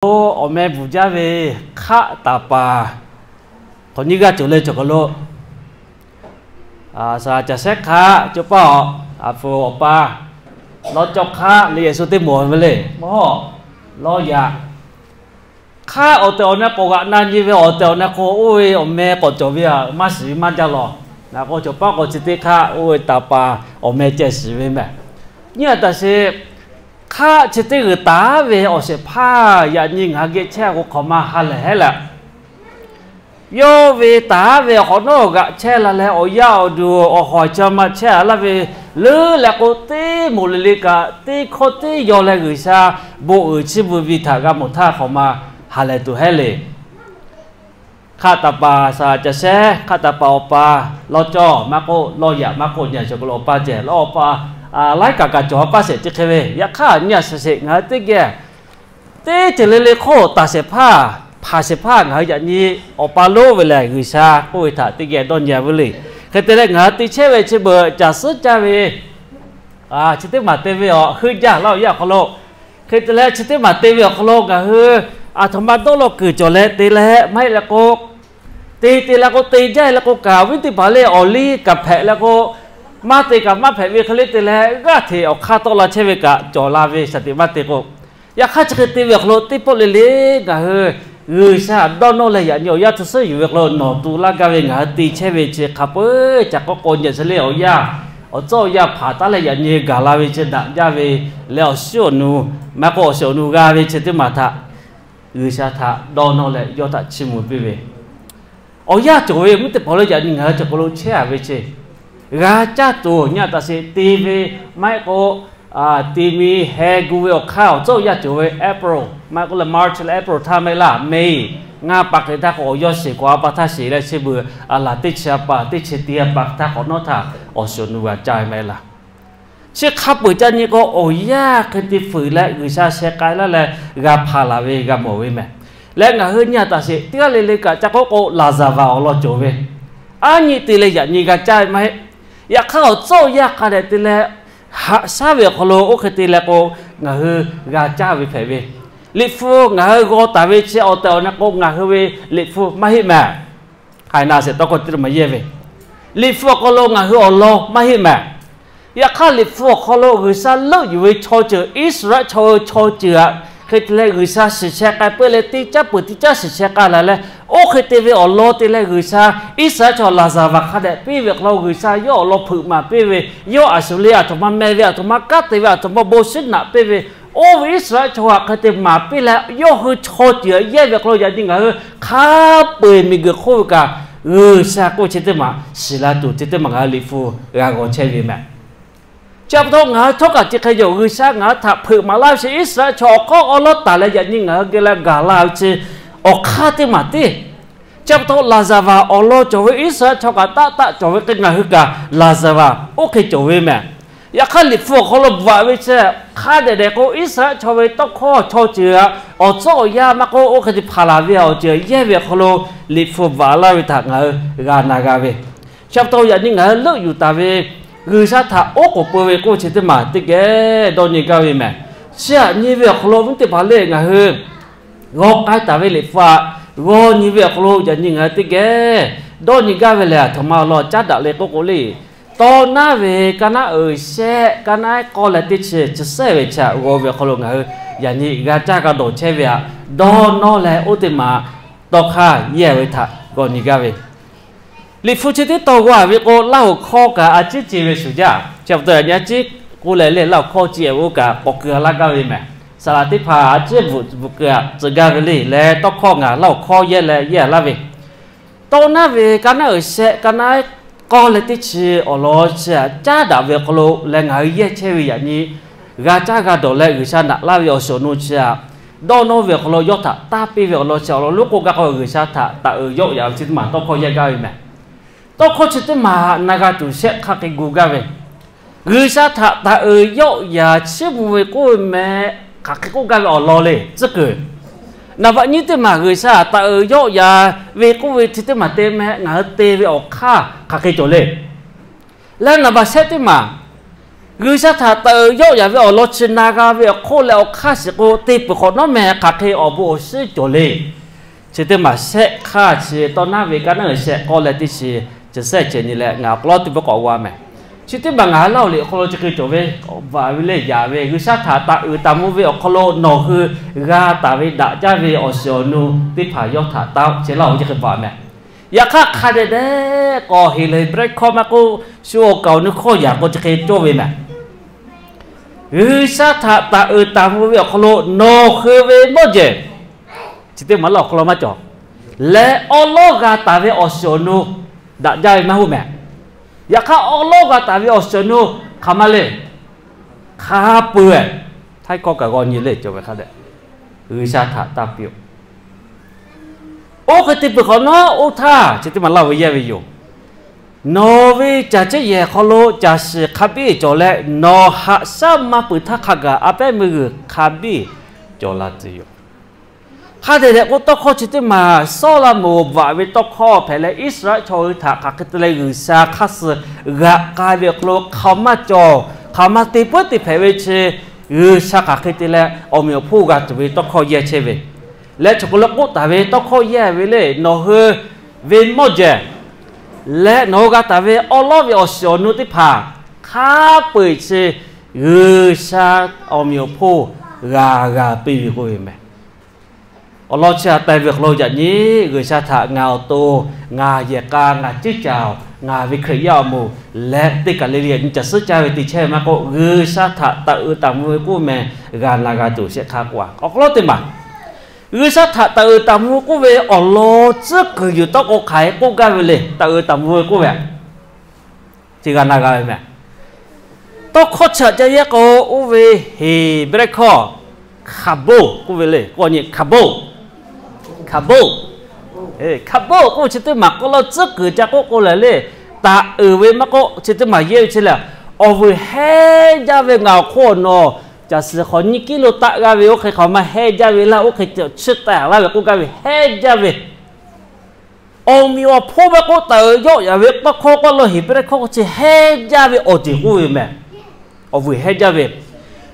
Awˬ meh bvuhˬ jaˇ ve hk'aˆ taˍ paˍ hk'awꞈ nyiˇ g'aˇ cawˬ le cawˬ kaˬ lo, saˍ laꞈ caˬ shehˉ hk'aˆ cawˬ paˇ awˬ, aˬ hpfuhˍ awˬ pa, lawˇ cawˇ hk'aˆ le, yehˬ shu teˇ moˍ ve le, mawˇ lawˇ yaꞈ. Hk'aˆ awˬ tehˬ awˬ na k'awꞈ g'aꞈ na nyi ve awˬ tehˬ awˬ na k'o, oˇ ve awˬ meh k'awꞈ cawˬ ve aꞈ maˇ shiˍ ve maˇ jaˇ lawˬ. Ngaˬ k'o cawˬ paˇ k'o chi teˇ hk'aˆ oˇ ve taˍ paˍ awˬ meh ceh shiˍ ve mehˬ. Nyi a taˍ sheˍ, hk'aˆ chi teˇ g'uiˬ taˍ ve awˬ shehˍ hpaˇ yaꞈ nyi ngaˬ hui geh chehˇ k'o hk'awꞈ ma ha lehˬ hehˉ leh, yawˇ ve taˍ ve awˬ hk'awꞈ nawˉ g'aꞈ chehˇ la leh awˬ yaˇ awˬ duˬ awˬ hawˍ chi ma chehˇ laˇ ve leuˉ leh k'o, teˇ moˍ le le kaꞈ teˇ hkawˇ teˇ yaw leh G'uiˬsha bon uiˍ chiˇ mvuh ve htaꞈ g'a mawˬ htaˇ hk'awꞈ ma ha lehˬ tuˬ hehˉ le. Hk'aˆ taˍ paˍ saˍ laꞈ caˬ shehˉ, hk'aˆ taˍ paˍ awˬ pa, lawˇ cawˇ maˇ k'oˆ, lawˇ yaꞈ maˇ k'oˆ, nyi a shu k'o lo awˬ pa ceh lawˇ awˬ pa, laiˉ kaꞈ kaꞈ cawˬ ha paˇ shehˍ chi hk'e ve. Yaꞈ hk'aˇ nyi a shaˍ sheˍ ngaˬ hui teˇ geh teˇ ceuˬ le le hk'oˆ taˍ shehˍ hpaˇ, hpanˍ shehˍ hpaˇ ngaˬ hui yaꞈ nyi awˬ pa lonˉ ve lehˬ G'uiˬsha k'oˆ ve htaꞈ teˇ geh dawˇ nyi a ve le. Hk'e te leh ngaˬ hui te chehˇ ve chi beuꞈ caˬ suhˉ caˇ ve chi teˇ maˬ te ve awˬ heuˆ jaˇ laˇ awˬ yanˇ awˬ hk'aw lo, hk'e te leh chi teˇ maˬ te ve awˬ hk'aw lo ngaˬ hui aˬ htoꞈ ma dawˇ law kuiˬ cawˬ leh te leh maˇ heˆ leh k'o, te te leh k'o te jaˇ leh k'o kaꞈ awˬ viˉ teˇ hpaˍ le awˬ liˇ kaꞈ hpehꞈ leh k'o, maˇ te kaꞈ maˇ hpehꞈ ve hk'e le te leh g'aˇ hteꞈ awˬ hk'aˇ tawˆ la chehˇ ve kaꞈ cawˬ la ve shaˍ tiꞈ maˇ te k'o, yaꞈ hk'aˇ chi hk'e te ve awˬ hk'aw lo teˇ pawˆ le le ngaˬ hui G'uiˬsha dawˇ nawˇ leh yaꞈ nyi awˬ yanˇ htu suhˉ yuˬ ve hk'aw lo nawˬ tu laˇ gaˇ ve ngaˬ hui te chehˇ ve chi hk'a peu-eˬ ca k'awꞈ k'awꞈ nyi a shu le awˬ yanˇ, awˬ tcuhˉ awˬ yanˇ hpanˍ taˉ leh yaꞈ nyi gaˬ la ve chi daꞈ jaˇ ve leh awˬ shinˉ awˬ nu, maˇ k'o awˬ shiˍ awˬ nu g'a ve chi teˇ maˬ htaꞈ G'uiˬsha htaꞈ dawˇ nawˇ leh yawˇ htaꞈ chiˇ mvuh piˇ ve awˬ yanˇ cawˬ ve mvuhˇ teˇ hpaˍ lo yaꞈ nyi ngaˬ hui cawˬ hk'aw lo chehˇ a ve chi g'a caˇ tuˬ nyi a taˍ sheˍ te ve maˇ heˆ k'o, te mi heh gu ve awˬ hk'aˇ awˬ tcuhˉ awˬ yanˇ cawˬ ve April maˇ heˆ k'o leh March leh April htaˇ maˇ heˆ laˇ, May ngaˇ pa hk'e htaˇ k'awꞈ yawˇ sheˍ k'awꞈ a pa htaˇ sheˍ leh chi beuꞈ a laˬ teˇ chi a pa teˇ chi te a pa hk'e htaˇ k'awꞈ nawˉ htaˇ awˬ shiˍ awˬ nu g'a caˇ ve maˇ heˆ laˇ. Chi hk'a peu-eˬ ca nyi k'o awˬ yanˇ hk'e te fuiˍ leh G'uiˬsha sheh k'ai laˇ leh g'a hpanˍ laˬ ve g'a mawˬ ve mehˬ. Leh ngaˬ hui nyi a taˍ sheˍ teˇ g'aˇ le le kaꞈ ca k'oˆ k'o Laˍzaˍvaˍ awˬ lawn cawˬ ve, aˉ nyi te leh yaꞈ nyi g'a caˇ ve maˇ heˆ. Yaꞈ hk'aˇ awˬ tcuhˉ awˬ yanˇ hk'a dehꞈ te leh haꞈ shaˉ ve awˬ hk'aw lo oˇ hk'e te leh k'o, ngaˬ hui g'a caˇ ve hpehꞈ ve. Liꞈ hpu ngaˬ hui g'aw taˍ ve chi awˬ tehˬ awˬ na k'o ngaˬ hui ve liꞈ hpu maˇ heˆ mehˬ. Haiˬ na shehˍ tawˇ hkawˇ teˇ maˬ yehˇ ve, liꞈ hpu awˬ hk'aw lo ngaˬ hui awˬ lawn maˇ heˆ mehˬ. Yaꞈ hk'aˇ liꞈ hpu awˬ hk'aw lo G'uiˬsha leuˆ yuˬ ve chaw ceuˬ, Iˉsaˍreˍlaˆ chaw hui chaw ceuˬ aꞈ hk'e te leh G'uiˬsha shiˍ sheh k'ai peuˬ leh teˇ caˉ peuˬ teˇ caˉ shiˍ sheh k'ai laˬ leh, oˇ hk'e te ve awˬ lawn te leh G'uiˬsha Iˉsaˍreˍlaˆ chaw Laˍzaˍvaˍ hk'a dehꞈ piˇ ve hk'aw lo G'uiˬsha yawˇ awˬ lawn hpeuꞈ maˍ piˇ ve, yawˇ a shu le a htoꞈ ma meh ve, a htoꞈ ma kanˉ te ve, a htoꞈ ma bon shiˉ naꞈ piˇ ve, oˇ ve Iˉsaˍreˍlaˆ chaw aꞈ hk'e te maˍ piˇ leh yawˇ hui chaw ceuˬ aꞈ yehˇ ve hk'aw lo yaꞈ nyi ngaˬ hui hk'a peu-eˬ miˬguiˬ hk'oˆ ve kaꞈ G'uiˬsha k'oˆ ve chi teˇ maˬ shiˍ la tuˬ chi teˇ maˬ ngaˬ hui liꞈ hpu g'a g'aw chehˇ ve mehˬ. Chi pa taw ngaˬ hui htawˇ kaꞈ chi hk'e yoˬ, G'uiˬsha ngaˬ hui htaꞈ hpeuꞈ maˍ laˇ ve chi Iˉsaˍreˍlaˆ chaw awˬ hk'aw awˉ lawˉ taˍ leh yaꞈ nyi ngaˬ hui geh leh gaˬ la ve chi awˬ hk'aˇ teˇ maˬ tiˉ. Chi pa taw Laˍzaˍvaˍ awˬ lawn cawˬ ve Iˉsaˍreˍlaˆ chaw kaꞈ taˆ taˆ cawˬ ve hk'e ngaˬ hui kaꞈ Laˍzaˍvaˍ oˇ hk'e cawˬ ve mehˬ. Yaꞈ hk'aˇ liꞈ hpu awˬ hk'aw lo bvuhꞈ a ve chi hk'a dehꞈ dehꞈ k'o Iˉsaˍreˍlaˆ chaw ve tawˇ hkawˇ chaw ceuˬ aꞈ awˬ tcuhˉ awˬ yanˇ maˇ k'oˆ oˇ hk'e te hpanˍ laˬ ve awˬ ceuˬ yehˇ ve awˬ hk'aw lo liꞈ hpu bvuhꞈ laˇ ve htaꞈ ngaˬ hui g'a na g'a ve. Chi pa taw yaꞈ nyi ngaˬ hui leuˆ yuˬ taˍ ve G'uiˬsha htaꞈ oˉ k'oˍ peu ve k'oˆ ve chi teˇ maˬ teˇ geh dawˇ nyi gaˇ ve mehˬ. Chi aꞈ nyi ve awˬ hk'aw lo mvuhˇ teˇ hpaˍ le ngaˬ hui g'aw k'ai taˍ ve liꞈ hpu aꞈ g'aw nyi ve awˬ hk'aw lo yaꞈ nyi ngaˬ hui teˇ geh dawˇ nyi gaˇ ve lehˬ, a htoꞈ ma awˬ lawn caˉ daꞈ le k'oˆ k'o le, tawˇ naˉ ve kaˇ naˉ uiˍ shehˆ kaˇ naˉ k'awˇ leh teˇ chi chi sehˉ ve chi aꞈ g'aw ve awˬ hk'aw lo ngaˬ hui yaꞈ nyi g'a caˇ g'a dawˬ chehˇ ve aꞈ dawˇ nawˇ leh oˇ teˇ maˬ tawˇ hk'aˇ yehˇ ve htaꞈ g'aw nyi gaˇ ve. Liꞈ hpu chi teˇ tawn g'aw ve k'o, Laˇ hoꞈ hkawˇ kaꞈ a ciˉ ce ve shuˍ jaˇ. Chi pa taw yaꞈ nyi a ciˉ k'oˆ leh le, Laˇ hoꞈ hkawˇ ce ve oˇ kaꞈ k'awꞈ keu a laˇ gaˇ ve mehˬ. Saˍ laꞈ teˇ hpaˍ a ciˉ bvuhꞈ keu a tcuh gaˇ ve le leh, tawˇ hkawˇ ngaˬ Laˇ hoꞈ hkawˇ yehˇ leh yehˇ a laˇ ve, tawˇ naˉ ve kaˇ naˉ uiˍ shehˆ kaˇ naˉ k'awˇ leh teˇ chi awˬ lawn chi aꞈ caˉ daꞈ ve awˬ hk'aw lo leh ngaˬ hui yehˇ chehˇ ve yaꞈ nyi g'a caˇ g'a dawˬ leh G'uiˬsha naꞈ laˇ ve awˬ shiˍ awˬ nu chi aꞈ dawˇ nawˇ ve awˬ hk'aw lo yawˇ htaꞈ taˇ piˇ ve awˬ lawn chi awˬ lawn lonˉ k'oˆ gaˇ k'o, G'uiˬsha htaꞈ taˍ uiˍ yawˆ yaꞈ ve chi teˇ maˬ tawˇ hkawˇ yehˇ gaˇ ve mehˬ. Tawˇ hkawˇ chi teˇ maˬ na g'a tuˬ shehˆ hk'aˇ hk'e gu gaˇ ve, G'uiˬsha htaꞈ taˍ uiˍ yawˆ yaꞈ chiˇ mvuh ve k'oˆ ve meh hk'aˬ hk'e k'oˆ gaˇ ve awˬ lawn le tcuhˉ kuiˬ. Naˍ baꞈ nyiˇ teˇ maˬ G'uiˬsha taˍ uiˍ yawˆ yaꞈ ve k'oˆ ve chi teˇ maˬ te meh ngaˬ hui te ve awˬ hk'aˇ hk'aˬ hk'e cawˬ le. Leh naˍ baꞈ shehˆ teˇ maˬ G'uiˬsha htaꞈ taꞈ uiˍ yawˆ yaꞈ ve awˬ lawn chi na g'a ve awˬ hk'oˆ leh awˬ hk'aˇ shiˍ k'o, te peuˬ hk'awꞈ nawˉ meh hk'aˬ hk'e awˬ bon awˬ shiˉ cawˬ le. Chi teˇ maˬ shehˆ hk'aˇ chi tawˇ naˉ ve kaˉ naˉ shehˆ k'awˇ leh teˇ chi, chi shehˆ chi nyi leh ngaˬ awˬ hk'aw lo teˇ pawˆ k'awꞈ g'a mehˍ. Chi teˇ maˬ ngaˬ hui Laˇ huˍ liꞈ awˬ hk'aw lo chi hk'e cawˬ ve, vaꞈ ve lehˬ yaꞈ ve G'uiˬsha htaꞈ taꞈ uiˍ taˍ mvuh ve awˬ hk'aw lo nawˬ hui g'a taˍ ve daꞈ jaˇ ve awˬ shiˍ awˬ nu teˇ hpaˍ yawˇ htaꞈ taˍ-oˆ, chi Laˇ huˍ chi hk'e vaꞈ mehˍ. Yaꞈ hk'aˇ hk'a dehꞈ dehꞈ k'awꞈ heˍ lehˬ, Heˍbrehˇ hkawˇ maˇ k'oˆ, shu awˬ kaˍ awˬ nu hkawˇ yaꞈ k'o chi hk'e cawˇ ve mehˍ. G'uiˬsha htaꞈ taꞈ uiˍ taˍ mvuh ve awˬ hk'aw lo nawˬ hui ve mawˇ jehˬ, chi teˇ maˬ laˇ awˬ hk'aw lo maˇ cawˬ, leh awˉ lawˉ g'a taˍ ve awˬ shiˍ awˬ nu daꞈ jaˇ ve maˇ hoˆ mehˍ. Yaꞈ hk'aˇ awˉ lawˉ g'a taˍ ve awˬ shiˍ awˬ nu hk'aˬ ma le, hk'a peu-eˬ, htaiˇ hkawˇ kaꞈ g'aw nyi le cawˬ ve hk'a dehꞈ, G'uiˬsha htaꞈ taˇ piˇ-oˆ. Oˇ hk'e te peuˬ hk'awꞈ nawˉ, oˇ htaˇ chi teˇ maˬ laˇ ve yehˇ ve yoˬ. Nawˬ ve caˬ ceˉ yehˬ hk'aw lo caˬ shiˍ hk'a biˇ cawˬ leh, nawˬ haꞈ shaˉ maˇ peuˬ htaˇ hk'a gaˬ a pehˉ meuˇ g'uiˬ hk'a biˇ cawˬ la tuˬ yoˬ. Hk'a dehꞈ dehꞈ k'o, tawˇ hkawˇ chi teˇ maˬ Sawˉlaꞈmonˍ vaꞈ ve tawˇ hkawˇ hpehꞈ leh, Iˉsaˍreˍlaˆ chaw hui htaꞈ hk'aˬ hk'e te leh G'uiˬsha hk'aˇ suh g'aꞈ k'ai ve awˬ hk'aw lo hk'aˬ maˇ cawˬ, hk'aˬ ma te puiˉ te hpehꞈ ve chi, G'uiˬsha hk'aˬ hk'e te leh awˬ meꞈ awˬ hponˇ g'a tuˬ ve tawˇ hkawˇ yehˇ chehˇ ve, leh chaw hk'aw lo k'oˆ taˍ ve tawˇ hkawˇ yehˇ ve le, nawˬ hui ve mawˇ jehˬ leh nawˬ hui g'a taˍ ve awˉ lawˉ ve awˬ shiˍ awˬ nu teˇ hpaˍ hk'a peu-eˬ chi G'uiˬsha awˬ meꞈ awˬ hponˇ g'a g'a piˇ ve k'oˆ ve mehˍ. Awˬ lawn chi htaꞈ taˍ ve awˬ hk'aw lo yaꞈ nyi G'uiˬsha htaꞈ ngaˬ awˬ to, ngaˬ yehˬ k'a, ngaˬ ceˇ caˬ-oˬ, ngaˬ ve Hkriꞈ yaˇ awˬ moˍ leh teˇ kaˬ le le yaꞈ nyi caˬ suhˉ caˇ ve te chehˇ ve maˇ k'oˆ, G'uiˬsha htaꞈ taꞈ uiˍ taˍ mvuh ve k'oˆ meh g'a na g'a tuˬ shehˆ hk'aˇ k'oˆ-a. Awˬ hk'aw lo teˇ maˬ G'uiˬsha htaꞈ taꞈ uiˍ taˍ mvuh k'oˆ ve awˬ lawn tcuhˉ kuiˬ yuˬ tawˆ k'o hk'aˬ hk'e k'oˆ gaˇ ve le, taꞈ uiˍ taˍ mvuh ve k'oˆ ve chi g'a na g'a ve mehˍ. Tawˇ hkawˇ chi htaꞈ ca yehˇ k'o, oˇ ve Heˍbrehˇ hkawˇ hkaˍboˆ k'oˆ ve le, k'o nyi hkaˍboˆ, hkaˍboˆ, hkaˍboˆ k'oˆ ve chi teˇ maˬ k'oˆ laˇ tcuhˉ kuiˬ ca k'oˆ k'o lehˬ le, taꞈ uiˍ ve maˇ k'oˆ, chi teˇ maˬ yehˇ ve chi lehˬ, awˬ vuiˬ hehnˇ jaˇ ve ngaˬ awˬ hk'oˆ awˬ nawˬ caˬ suhˍ hk'awꞈ nyiˇ kiˇ lo taˆ g'a ve oˇ hk'e hk'aˬ ma hehnˇ jaˇ ve laˇ, oˇ hk'e chi taˆ laˇ ve k'oˆ gaˇ ve hehnˇ jaˇ ve awˬ meꞈ awˬ hponˇ maˇ k'oˆ, taꞈ uiˍ yawˆ yaꞈ ve tawˇ hkawˇ k'oˆ lo Heˍbrehˇ hkawˇ k'o chi hehnˇ jaˇ ve awˬ ceuˬ k'oˆ ve mehˍ. Awˬ vuiˬ hehnˇ jaˇ ve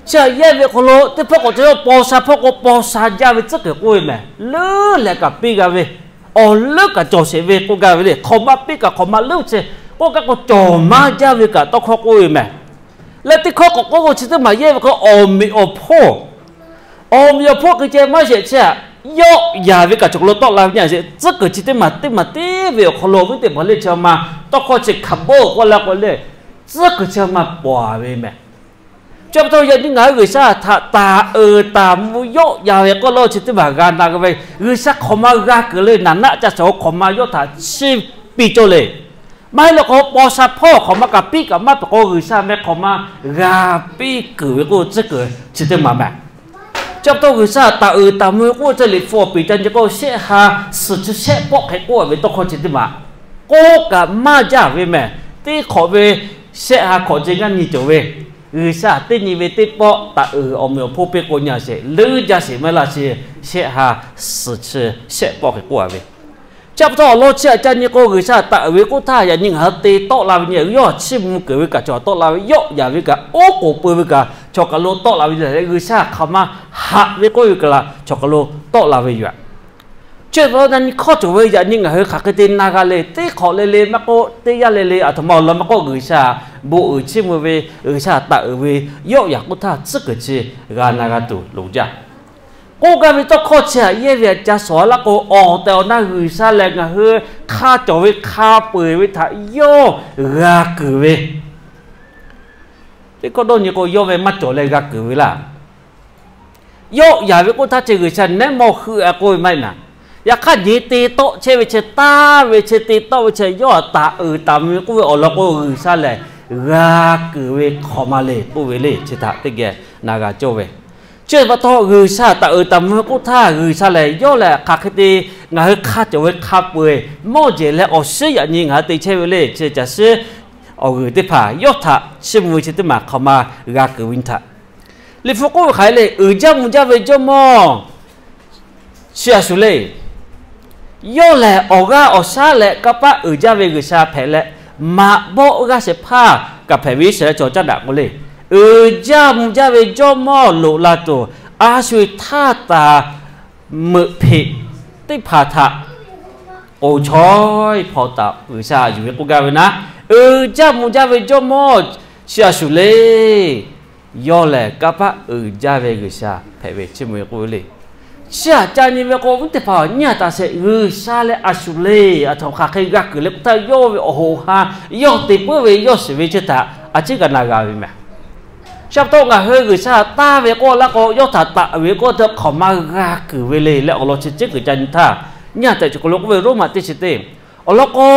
chi htaꞈ yehˇ ve awˬ hk'aw lo teˇ hpawˇ k'awꞈ ca yawˇ paw sha hpawˇ k'o paw sha jaˇ ve tcuhˉ kuiˬ k'oˆ ve mehˍ. Leuˉ leh kaꞈ piˇ g'a ve, awˬ leuˉ kaꞈ cawˬ sheˍ ve k'oˆ gaˇ ve le, hk'awꞈ ma piˇ kaꞈ hk'awꞈ ma leuˉ chi k'oˆ kaꞈ k'o cawˬ maˇ jaˇ ve kaꞈ tawˇ hkawˇ k'oˆ ve mehˍ. Leh teˇ hkawˇ k'awꞈ k'oˆ k'o chi teˇ maˬ yehˇ ve k'o awˬ meꞈ awˬ hponˇ awˬ meꞈ awˬ hponˇ hk'e ceh maˇ sheˍ chi htaꞈ yawˆ yaꞈ ve kaꞈ chaw hk'aw lo tawˆ la ve nyi a sheˍ, tcuhˉ kuiˬ chi teˇ maˬ teˇ maˬ teˇ ve awˬ hk'aw lo awˬ viˉ teˇ hpaˍ le chi ma tawˇ hkawˇ chi hkaˍboˆ k'oˆ la k'o le, tcuhˉ kuiˬ chi ma pawˍ ve mehˍ. Chi pa taw yaꞈ nyi ngaˬ hui G'uiˬsha htaꞈ taˍ uiˍ taˍ mvuh yawˆ yaꞈ ve k'oˆ la chi teˇ maˬ g'a na g'a ve, G'uiˬsha hk'awꞈ ma g'a keunˍ le, naˍ naˆ ca shaˍ-oˬ hk'awꞈ ma yawˇ htaꞈ chiˇ piˇ cawˇ le. Maˇ heˆ le k'o paw sha hpawˇ hk'awꞈ ma kaꞈ piˇ kaꞈ maˇ peuˬ k'o G'uiˬsha meh hk'awꞈ ma g'a piˇ keunˍ ve k'oˆ tcuhˉ kuiˬ chi teˇ maˬ mehˍ. Chi pa taw G'uiˬsha taˍ uiˍ taˍ mvuh ve k'oˆ chi Liꞈ hpu awˬ piˍ ca nyi k'o shehˆ ha suhˍ chi shehˆ pawˆ hk'e k'oˆ ve tawˇ hkawˇ chi teˇ maˬ k'oˆ kaꞈ maˇ jaˇ ve mehˍ. Teˇ hk'awꞈ ve shehˆ ha hk'awꞈ ce ngaˇ nyi cawˬ ve, G'uiˬsha teˇ nyi ve teˇ pawˆ taˍ uiˍ awˬ meꞈ awˬ hponˇ piˇ k'o nyi a sheˍ leuˉ jaˇ sheˍ maˇ heˆ laˇ chi shehˆ ha suhˍ chi shehˆ pawˆ hk'e k'oˆ a ve. Chi pa taw awˬ lawn chi htaꞈ ca nyi k'o G'uiˬsha taˍ uiˍ ve k'oˆ htaˇ yaꞈ nyi ngaˬ hui te tawˆ la ve nyi yawˇ chiˇ mvuh keunˍ ve kaꞈ chaw tawˆ la ve, yawˆ yaꞈ ve kaꞈ oˉ k'oˍ peu ve kaꞈ chaw kaˬ lo tawˆ la ve, G'uiˬsha hk'aˬ ma haꞈ ve k'oˆ ve kaꞈ la chaw kaˬ lo tawˆ la ve yoˬ. Chi pa taw yaꞈ nyi hkawˇ cawˬ ve yaꞈ nyi ngaˬ hui hk'aˬ hk'e te na g'a le, teˇ hk'awꞈ le le maˇ k'oˆ, teˇ yanˇ le le aˬ htoꞈ ma awˬ lawn maˇ k'oˆ, G'uiˬsha bon uiˍ chiˇ mvuh ve, G'uiˬsha taˍ uiˍ ve yawˆ yaꞈ k'oˆ htaˇ tcuhˉ kuiˬ chi g'a na g'a tuˬ loˍ jaˇ. K'oˆ gaˇ ve tawˇ hkawˇ chi htaꞈ yehˇ ve htaꞈ ca shawˍ laˇ k'o, awˬ tehˬ awˬ na G'uiˬsha lehˬ ngaˬ hui hk'a cawˬ ve hk'a peu-eˬ ve htaꞈ yawˇ g'a keunˍ ve, teˇ kawˆ dawˇ nyi k'o yawˇ ve maˇ cawˬ leh g'a keunˍ ve laˇ. Yawˆ yaꞈ ve k'oˆ htaˇ chi G'uiˬsha nehˉ mawˇ hui-a k'oˆ ve maˇ heˆ naˍ. Yaꞈ hk'aˇ nyi te tawˆ chehˇ ve chi, taˇ ve chi te tawˆ ve chi yawˇ htaꞈ taˍ uiˍ taˍ mvuh ve k'oˆ ve awˬ lawn k'o G'uiˬsha lehˬ g'a keunˍ ve hk'awꞈ ma le k'oˆ ve le chi htaꞈ teˇ geh na g'a cawˇ ve. Chi pa taw G'uiˬsha taˍ uiˍ taˍ mvuh ve k'oˆ htaˇ G'uiˬsha lehˬ yawˇ lehˬ hk'aˬ hk'e te ngaˬ hui hk'a cawˬ ve hk'a peu-eˬ mawˇ jehˬ leh awˬ shiˉ yaꞈ nyi ngaˬ hui te chehˇ ve le chi caˬ shiˉ awˬ g'uiˬ teˇ hpaˍ yawˇ htaꞈ chiˇ mvuh ve chi teˇ maˬ hk'aˬ ma g'a keunˍ ve nyi htaꞈ Liꞈ hpu k'oˆ ve hk'aˬ hk'e le, uiˍ jaˇ mvuh jaˇ ve Jawˇmawˇ chi a shuˍ le. Yawˇ lehˬ awˬ g'aˇ awˬ shaˉ leh kanˇ paˆ uiˍ jaˇ ve G'uiˬsha hpehꞈ leh, maꞈ bawˆ g'aˇ shehˍ hpaˇ kaꞈ hpehꞈ ve Iˉsaˍreˍlaˆ chaw caˉ daꞈ k'o le. Uiˍ jaˇ mvuh jaˇ ve Jawˇmawˇ loꞈ la tuˬ, a sho-eˬ htaˇ taˍ meuꞈ hpeꞈ teˇ hpaˍ htaꞈ k'oˍ chaweh hpaw taˍ G'uiˬsha yuˬ ve k'oˆ gaˇ ve naˆ. Uiˍ jaˇ mvuh jaˇ ve Jawˇmawˇ chi a shuˍ le. Yawˇ lehˬ kanˇ paˆ uiˍ jaˇ ve G'uiˬsha hpehꞈ ve chiˇ mvuh ve k'oˆ ve le. Chi htaꞈ ca nyi ve k'o, viˉ teˇ hpaˍ nyi a taˍ sheˍ, G'uiˬsha leh a shuˍ le, aˬ htoꞈ hk'aˬ hk'e g'a kuiˬ le k'o htaˇ, yawˇ ve awˬ hoꞈ ha, yawˇ te puiˉ ve yawˇ shiˍ ve chi htaꞈ a ciˉ g'a na g'a ve mehˍ. Sha pa taw ngaˬ hui G'uiˬsha taˇ ve k'oˆ laˇ k'o, yawˇ htaꞈ taꞈ ve k'oˆ htaˇ hk'aˬ ma g'a kuiˬ ve le leh awˬ lawn chi ciˉ kuiˬ ca nyi htaˇ, nyi a tehꞈ chi hk'aw lo k'oˆ ve Roˉmaꞈ teˇ chi teˇ awˬ lawn k'o,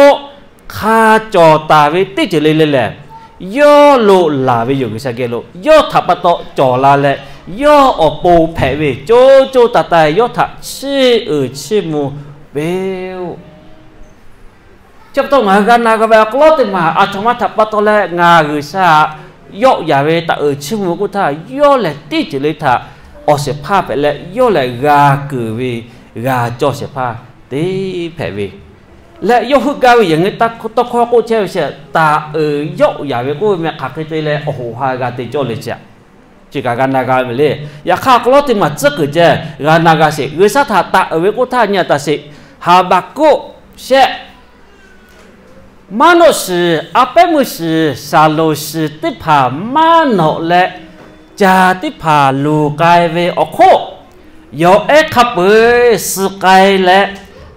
hk'a cawˬ taˍ ve teˇ ceuˬ le le lehˬ, yawˇ lo laˬ ve yoˬ. G'uiˬsha geh lo yawˇ htaꞈ pa taw cawˬ la leh, yawˇ awˬ pon hpehꞈ ve co co taiˍ taiˍ yawˇ htaꞈ chiˇ uiˍ chiˇ mvuh ve-oˬ. Chi pa taw ngaˬ hui g'a na g'a ve awˬ hk'aw lo teˇ maˬ aˬ htoꞈ ma htaꞈ pa taw leh ngaˬ G'uiˬsha yawˆ yaˍ ve taꞈ uiˍ chiˇ mvuh k'oˆ htaˇ, yawˇ lehˬ teˇ ceuˬ le htaꞈ awˬ shehˍ hpaˇ hpehꞈ leh, yawˇ lehˬ g'a kuiˬ ve g'a cawˇ shehˍ hpaˇ teˇ hpehꞈ ve leh, yawˇ heuˆ gaˇ ve yaꞈ nyi tawˇ hkawˇ k'oˆ chehˇ ve chi taꞈ uiˍ yawˆ yaˍ ve k'oˆ ve meh hk'aˬ hk'e te leh awˬ hoꞈ ha g'a te cawˇ le chi. Chi kaꞈ g'a na g'a ve le. Yaꞈ hk'aˇ awˬ hk'aw lo teˇ maˬ tcuhˉ kuiˬ ceh g'a na g'a sheˍ. G'uiˬsha htaꞈ taꞈ uiˍ ve k'oˆ htaˇ nyi a taˍ sheˍ, Haˍbaˍkoˆ shehˆ maˉ nawˆ shiˍ, a pehˉ meuˇ shiˍ, shaˍlonˍ shiˍ teˇ hpaˍ maˇ nawꞈ leh, caˬ teˇ hpaˍ luˬ k'ai ve awˬ hk'oˆ, yawˬ ehˉ hk'a peu-eˬ suh k'ai leh,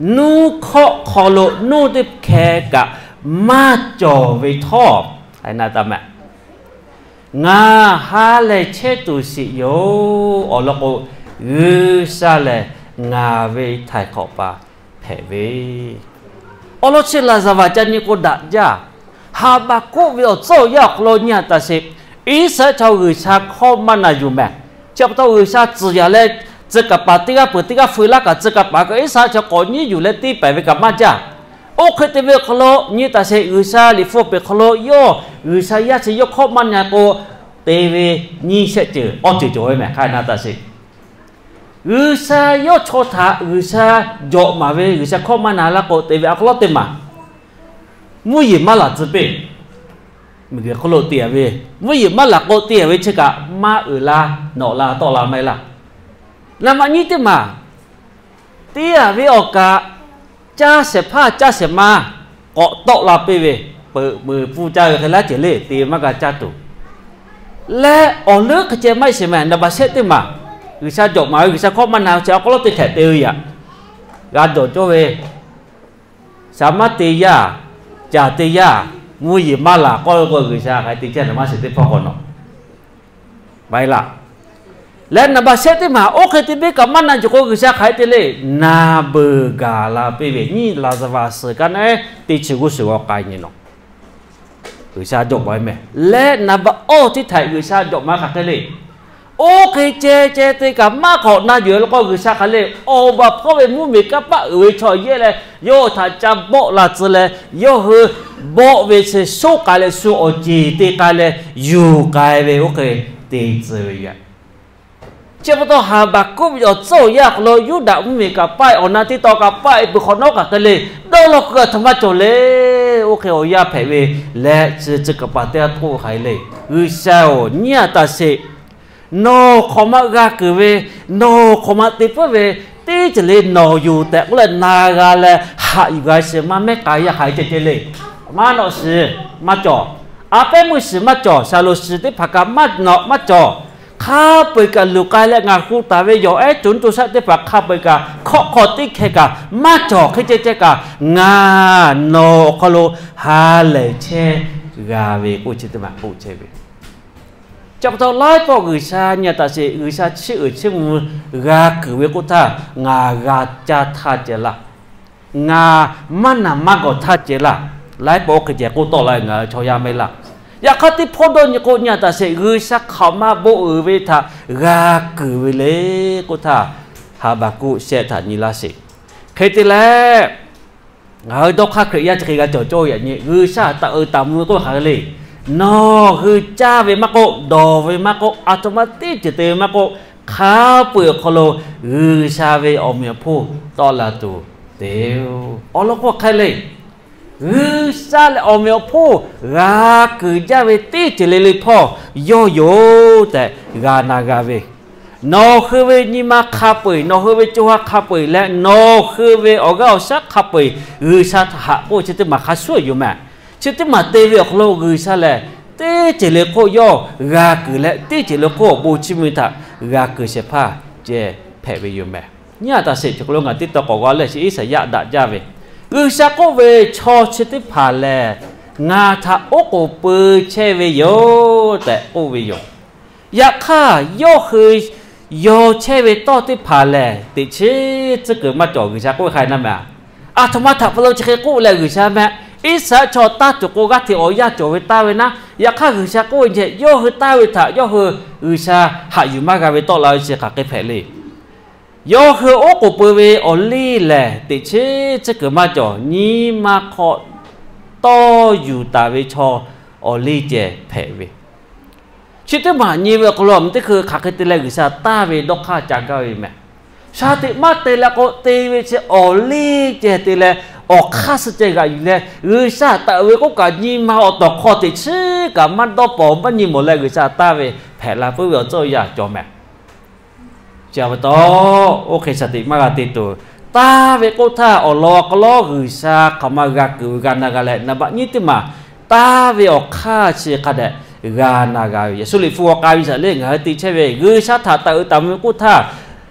nuˇ hkawˆ hk'aw lo nuˇ teˇ hkeh kaꞈ maˇ cawˬ ve htawˇ, ngaˬ ha lehˬ chehˇ tuˬ shiˍ yoˬ. Awˬ lawn k'o, G'uiˬsha lehˬ ngaˬ ve htaiˍ hk'awꞈ pa hpehꞈ ve awˬ lawn chi laˍzaˍvaˍ ca nyi k'o daꞈ jaˇ. Haˍbaˍkoˆ ve awˬ tcuhˉ awˬ yanˇ awˬ hk'aw lo nyi a taˍ sheˍ, Iˉsaˍreˍlaˆ chaw G'uiˬsha hkawˇ maˇ na yuˬ mehˍ. Chi pa taw G'uiˬsha tcuhˍ yaˍ leh, tcuh kaˍ paˍ teˇ g'aˇ peuˬ teˇ g'aˇ feu laˇ kaꞈ tcuh kaˍ paˍ kaꞈ Iˉsaˍreˍlaˆ chaw k'awꞈ nyiˉ yuˬ leh tiˇ pehˍ ve kaꞈ maˇ jaˇ. Oˇ hk'e te ve awˬ hk'aw lo nyi taˍ sheˍ, G'uiˬsha liꞈ hpu peuˬ hk'aw lo yawˇ G'uiˬsha yaˇ chi yawˇ hkawˇ maˇ na k'o, te ve nyiˇ shehˆ ceuˬ awˬ ceuˬ cawˬ ve mehˍ. Hk'aˬ hk'e na taˍ sheˍ, G'uiˬsha yawˇ chaw htaꞈ G'uiˬsha jawꞈ maˍ ve, G'uiˬsha hkawˇ maˇ na laˇ k'o te ve awˬ hk'aw lo teˇ maˬ, mvuhˇ yeˬ maˇ laˬ tcuh piˇ. Miˬguiˬ hk'oˆ lo te a ve, mvuhˇ yeˬ maˇ laˬ k'o te a ve chi kaꞈ maˇ uiˍ la, nawꞈ la, tawˆ la maˇ heˆ laˇ. Naˍ baꞈ nyiˇ teˇ maˬ, te a ve awˬ kaꞈ, caˇ shehˍ hpaˇ caˇ shehˍ ma k'awꞈ tawˆ la piˇ ve, peuꞈ meuˍ pfuhˇ caˇ ve hk'e laˇ ceuˬ le, te maˇ g'a caˇ tuˬ. Leh awˬ leuˉ hk'e ceh maˇ heˆ sheˍ mehˍ. Naˍ baꞈ shehˆ teˇ maˬ, G'uiˬsha jawꞈ maˍ ve, G'uiˬsha hkawˇ maˇ na chi awˬ hk'aw lo te htehꞈ te ve yaꞈ, g'a dawˬ cawˇ ve, shaˍ maˇ te yaˇ, caˬ te yaˇ, mvuhˇ yeˬ maˇ laˬ k'oˆ ve k'o, G'uiˬsha hk'aˬ hk'e te chehˇ na maˇ shiˍ teˇ hpawˇ k'awꞈ nawꞈ maˇ heˆ laˇ. Leh naˍ baꞈ shehˆ teˇ maˬ, oˇ hk'e te piˇ kaꞈ maˇ na yuˬ k'o, G'uiˬsha hk'aˬ hk'e te le, na beuˬ gaˬ la piˇ ve, nyiˇ laˍzaˍvaˍ suhˍ kaꞈ naˉ teˇ chi g'uˇ suhˍ g'aw k'ai nyi nawˬ. G'uiˬsha jawꞈ maˍ ve mehˍ. Leh naˍ baꞈ awˇ teˇ htaiꞈ G'uiˬsha jawꞈ maˍ ve hk'aˬ hk'e le. Oˇ hk'e ceh ceh te kaꞈ maˇ k'awꞈ na yuˬ le k'o, G'uiˬsha hk'aˬ hk'e le, awˬ baˬ hpawˇ ve mvuhˇmiˬ kanˇ paˆ uiˍ ve chaw yehˇ leh, yawˇ htaꞈ ca bawˆ la tcuh leh, yawˇ hui bawˆ ve chi shoˆ k'ai leh shu awˬ ceˬ te k'ai leh, yuˬ k'ai ve oˇ hk'e te tcuh ve yoˬ. Chi pa taw Haˍbaˍkoˆ ve awˬ tcuhˉ awˬ yanˇ awˬ hk'aw lo Yuˇdaꞈ mvuhˇmiˬ kaꞈ paˆ-e, awˬ na teˇ tawn kaꞈ paˆ-e peuˬ hk'awꞈ nawˉ kaꞈ hk'e le, dawˇ law keu a htoꞈ ma cawˬ le. Oˇ hk'e awˬ yanˇ hpehꞈ ve leh, chi tcuh kaˍ paˍ teˇ g'aˇ k'oˆ ve hk'aˬ hk'e le, G'uiˬsha-oˬ, nyi a taˍ sheˍ. Nawˬ hk'awꞈ ma g'a kuiˬ ve, nawˬ hk'awꞈ ma te puiˉ ve, teˇ ceuˬ le nawˬ yoˬ tehꞈ k'oˆ leh na g'a leh haꞈ yuˬ g'a sheˍ maˇ mehˉ k'ai yaˇ hk'aˬ hk'e ceh ceh le. Maˇ nawꞈ shiˍ maˇ cawˬ, a pehˉ meuˇ shiˍ maˇ cawˬ, shaˍlonˍ shiˍ teˇ hpaˍ kaꞈ maˇ nawꞈ maˇ cawˬ. Hk'a peu-eˬ kaꞈ luˬ k'ai leh ngaˬ hu taˍ ve yawˬ ehˉ co nyiˇ co shaˆ teˇ hpaˍ hk'a peu-eˬ kaꞈ hkawˆ hk'aw teˇ hkeh kaꞈ maˇ cawˬ, hk'e ceh ceh kaꞈ ngaˬ nawˬ awˬ hk'aw lo ha lehˬ chehˇ g'a ve k'oˆ chi teˇ maˬ k'oˆ chehˇ ve. Chi pa taw laiˉ pawˆ G'uiˬsha nyi a taˍ sheˍ, G'uiˬsha chiˇ uiˍ chiˇ mvuh g'a kuiˬ ve k'oˆ htaˇ ngaˬ g'a caˇ htaˇ ceh laˇ. Ngaˬ maˇ naˬ maˇ gawˬ htaˇ ceh laˇ. Laiˉ pawˆ oˇ hk'e ceh k'oˆ tawˆ la ngaˬ hui chaw yaˇ maˇ heˆ laˇ. Yaꞈ hk'aˇ teˇ hpawˇ dawˇ nyi k'o nyi a taˍ sheˍ, G'uiˬsha hk'aꞈ ma bon uiˍ ve htaꞈ g'a kuiˬ ve le k'oˆ htaˇ, Haˍbaˍkuˆ shehˆ htaꞈ nyi laˇ sheˍ. Hk'e te leh, ngaˬ hui dawˇ hk'aˇ Hkriꞈ yaˇ chi hk'e g'a cawˬ cawˇ yaꞈ nyi, G'uiˬsha taꞈ uiˍ taˍ mvuh ve k'oˆ hk'aˬ hk'e le. Nawˬ hui caˇ ve maˇ k'oˆ, dawˬ ve maˇ k'oˆ, a htoꞈ ma teˇ ceuˬ te ve maˇ k'oˆ, hk'a peu-eˬ awˬ hk'aw lo G'uiˬsha ve awˬ meꞈ awˬ hponˇ tawˆ la tuˬ te-oˬ. Awˬ lawn k'o hk'e le. G'uiˬsha leh awˬ meꞈ awˬ hponˇ g'a kuiˬ jaˇ ve teˇ ceuˬ le le htawˇ yawˇ yoˬ tehꞈ g'a na g'a ve, nawˬ hui ve nyi ma hk'a peu-eˬ, nawˬ hui ve co ha hk'a peu-eˬ leh nawˬ hui ve awˬ g'aˇ awˬ shaˉ hk'a peu-eˬ G'uiˬsha htaꞈ haꞈ k'oˆ chi teˇ maˬ hk'a shuˍ yoˬ mehˍ. Chi teˇ maˬ te ve awˬ hk'aw lo G'uiˬsha lehˬ teˇ ceuˬ le hk'oˆ yawˇ g'a kuiˬ leh teˇ ceuˬ le hk'oˆ awˬ bon chiˇ mvuh htaꞈ g'a kuiˬ shehˍ hpaˇ ceh hpehꞈ ve yoˬ mehˍ. Nyi a taꞈ sheˍ, chaw hk'aw lo ngaˬ teˇ taw k'awꞈ g'a leh chi Iˉsaˍyaˆ daꞈ jaˇ ve, G'uiˬsha k'oˆ ve chaw chi teˇ hpaˍ lehˬ ngaˬ htaꞈ oˉ k'oˍ pui chehˇ ve yoˬ tehꞈ k'oˆ ve yoˬ. Yaꞈ hk'aˇ yawˇ hui yaw chehˇ ve tawˇ teˇ hpaˍ lehˬ teꞈ chiˉ tcuhˉ kuiˬ maˇ cawˬ. G'uiˬsha k'oˆ ve hk'a na mehˍ. Aˬ htoꞈ ma htaꞈ pa taw chi hk'e k'oˆ leh G'uiˬsha mehˍ, Iˉsaˍyaˆ chaw taˇ tuˬ k'o g'aˇ hteꞈ awˬ yanˇ cawˬ ve taˇ ve naˉ. Yaꞈ hk'aˇ G'uiˬsha k'oˆ ve ceh yawˇ hui taˇ ve htaꞈ yawˇ hui G'uiˬsha haꞈ yuˬ maˇ g'a ve tawˆ la ve chi hk'aˬ hk'e hpehꞈ le. Yawˇ hui oˉ k'oˍ pui ve awˬ liˇ lehˬ teꞈ chiˉ tcuhˉ kuiˬ maˇ cawˬ. Nyi ma hk'aw tawˇ yuˬ taˍ ve chaw awˬ liˇ ceh hpehꞈ ve, chi teˇ maˬ nyi ve awˬ hk'aw lo teˇ hkui hk'aˬ hk'e te leh G'uiˬsha taˇ ve dawˇ hk'aˇ ca gaˇ ve mehˍ. Shaˍ tiꞈ maˇ te leh k'o te ve chi awˬ liˇ ceh te leh awˬ hk'aˇ suh ceh g'aꞈ yuˬ leh G'uiˬsha taˍ ve k'oˆ kaꞈ nyi ma awˬ tawˍ hk'aw teꞈ chiˉ kaꞈ maˇ dawˇ pawnˍ maˇ nyi mawˬ leh G'uiˬsha taˇ ve hpehꞈ la puiˉ ve awˬ tcuhˇ awˬ yanˇ cawˬ mehˍ. Chi pa taw, oˇ hk'e shaˍ tiꞈ maˇ g'a te tuˬ, taˇ ve k'oˆ htaˇ awˬ lawn awˬ hk'aw lo G'uiˬsha hk'aˬ ma g'a kuiˬ ve g'a na g'a leh, naˍ baꞈ nyiˇ teˇ maˬ taˇ ve awˬ hk'aˇ chi hk'a dehꞈ g'a na g'a ve, Yeˍsuˆ Liꞈ hpu g'aw k'ai ve shaˍ lehˬ ngaˬ hui te chehˇ ve G'uiˬsha htaꞈ taˍ uiˍ taˍ mvuh ve k'oˆ htaˇ,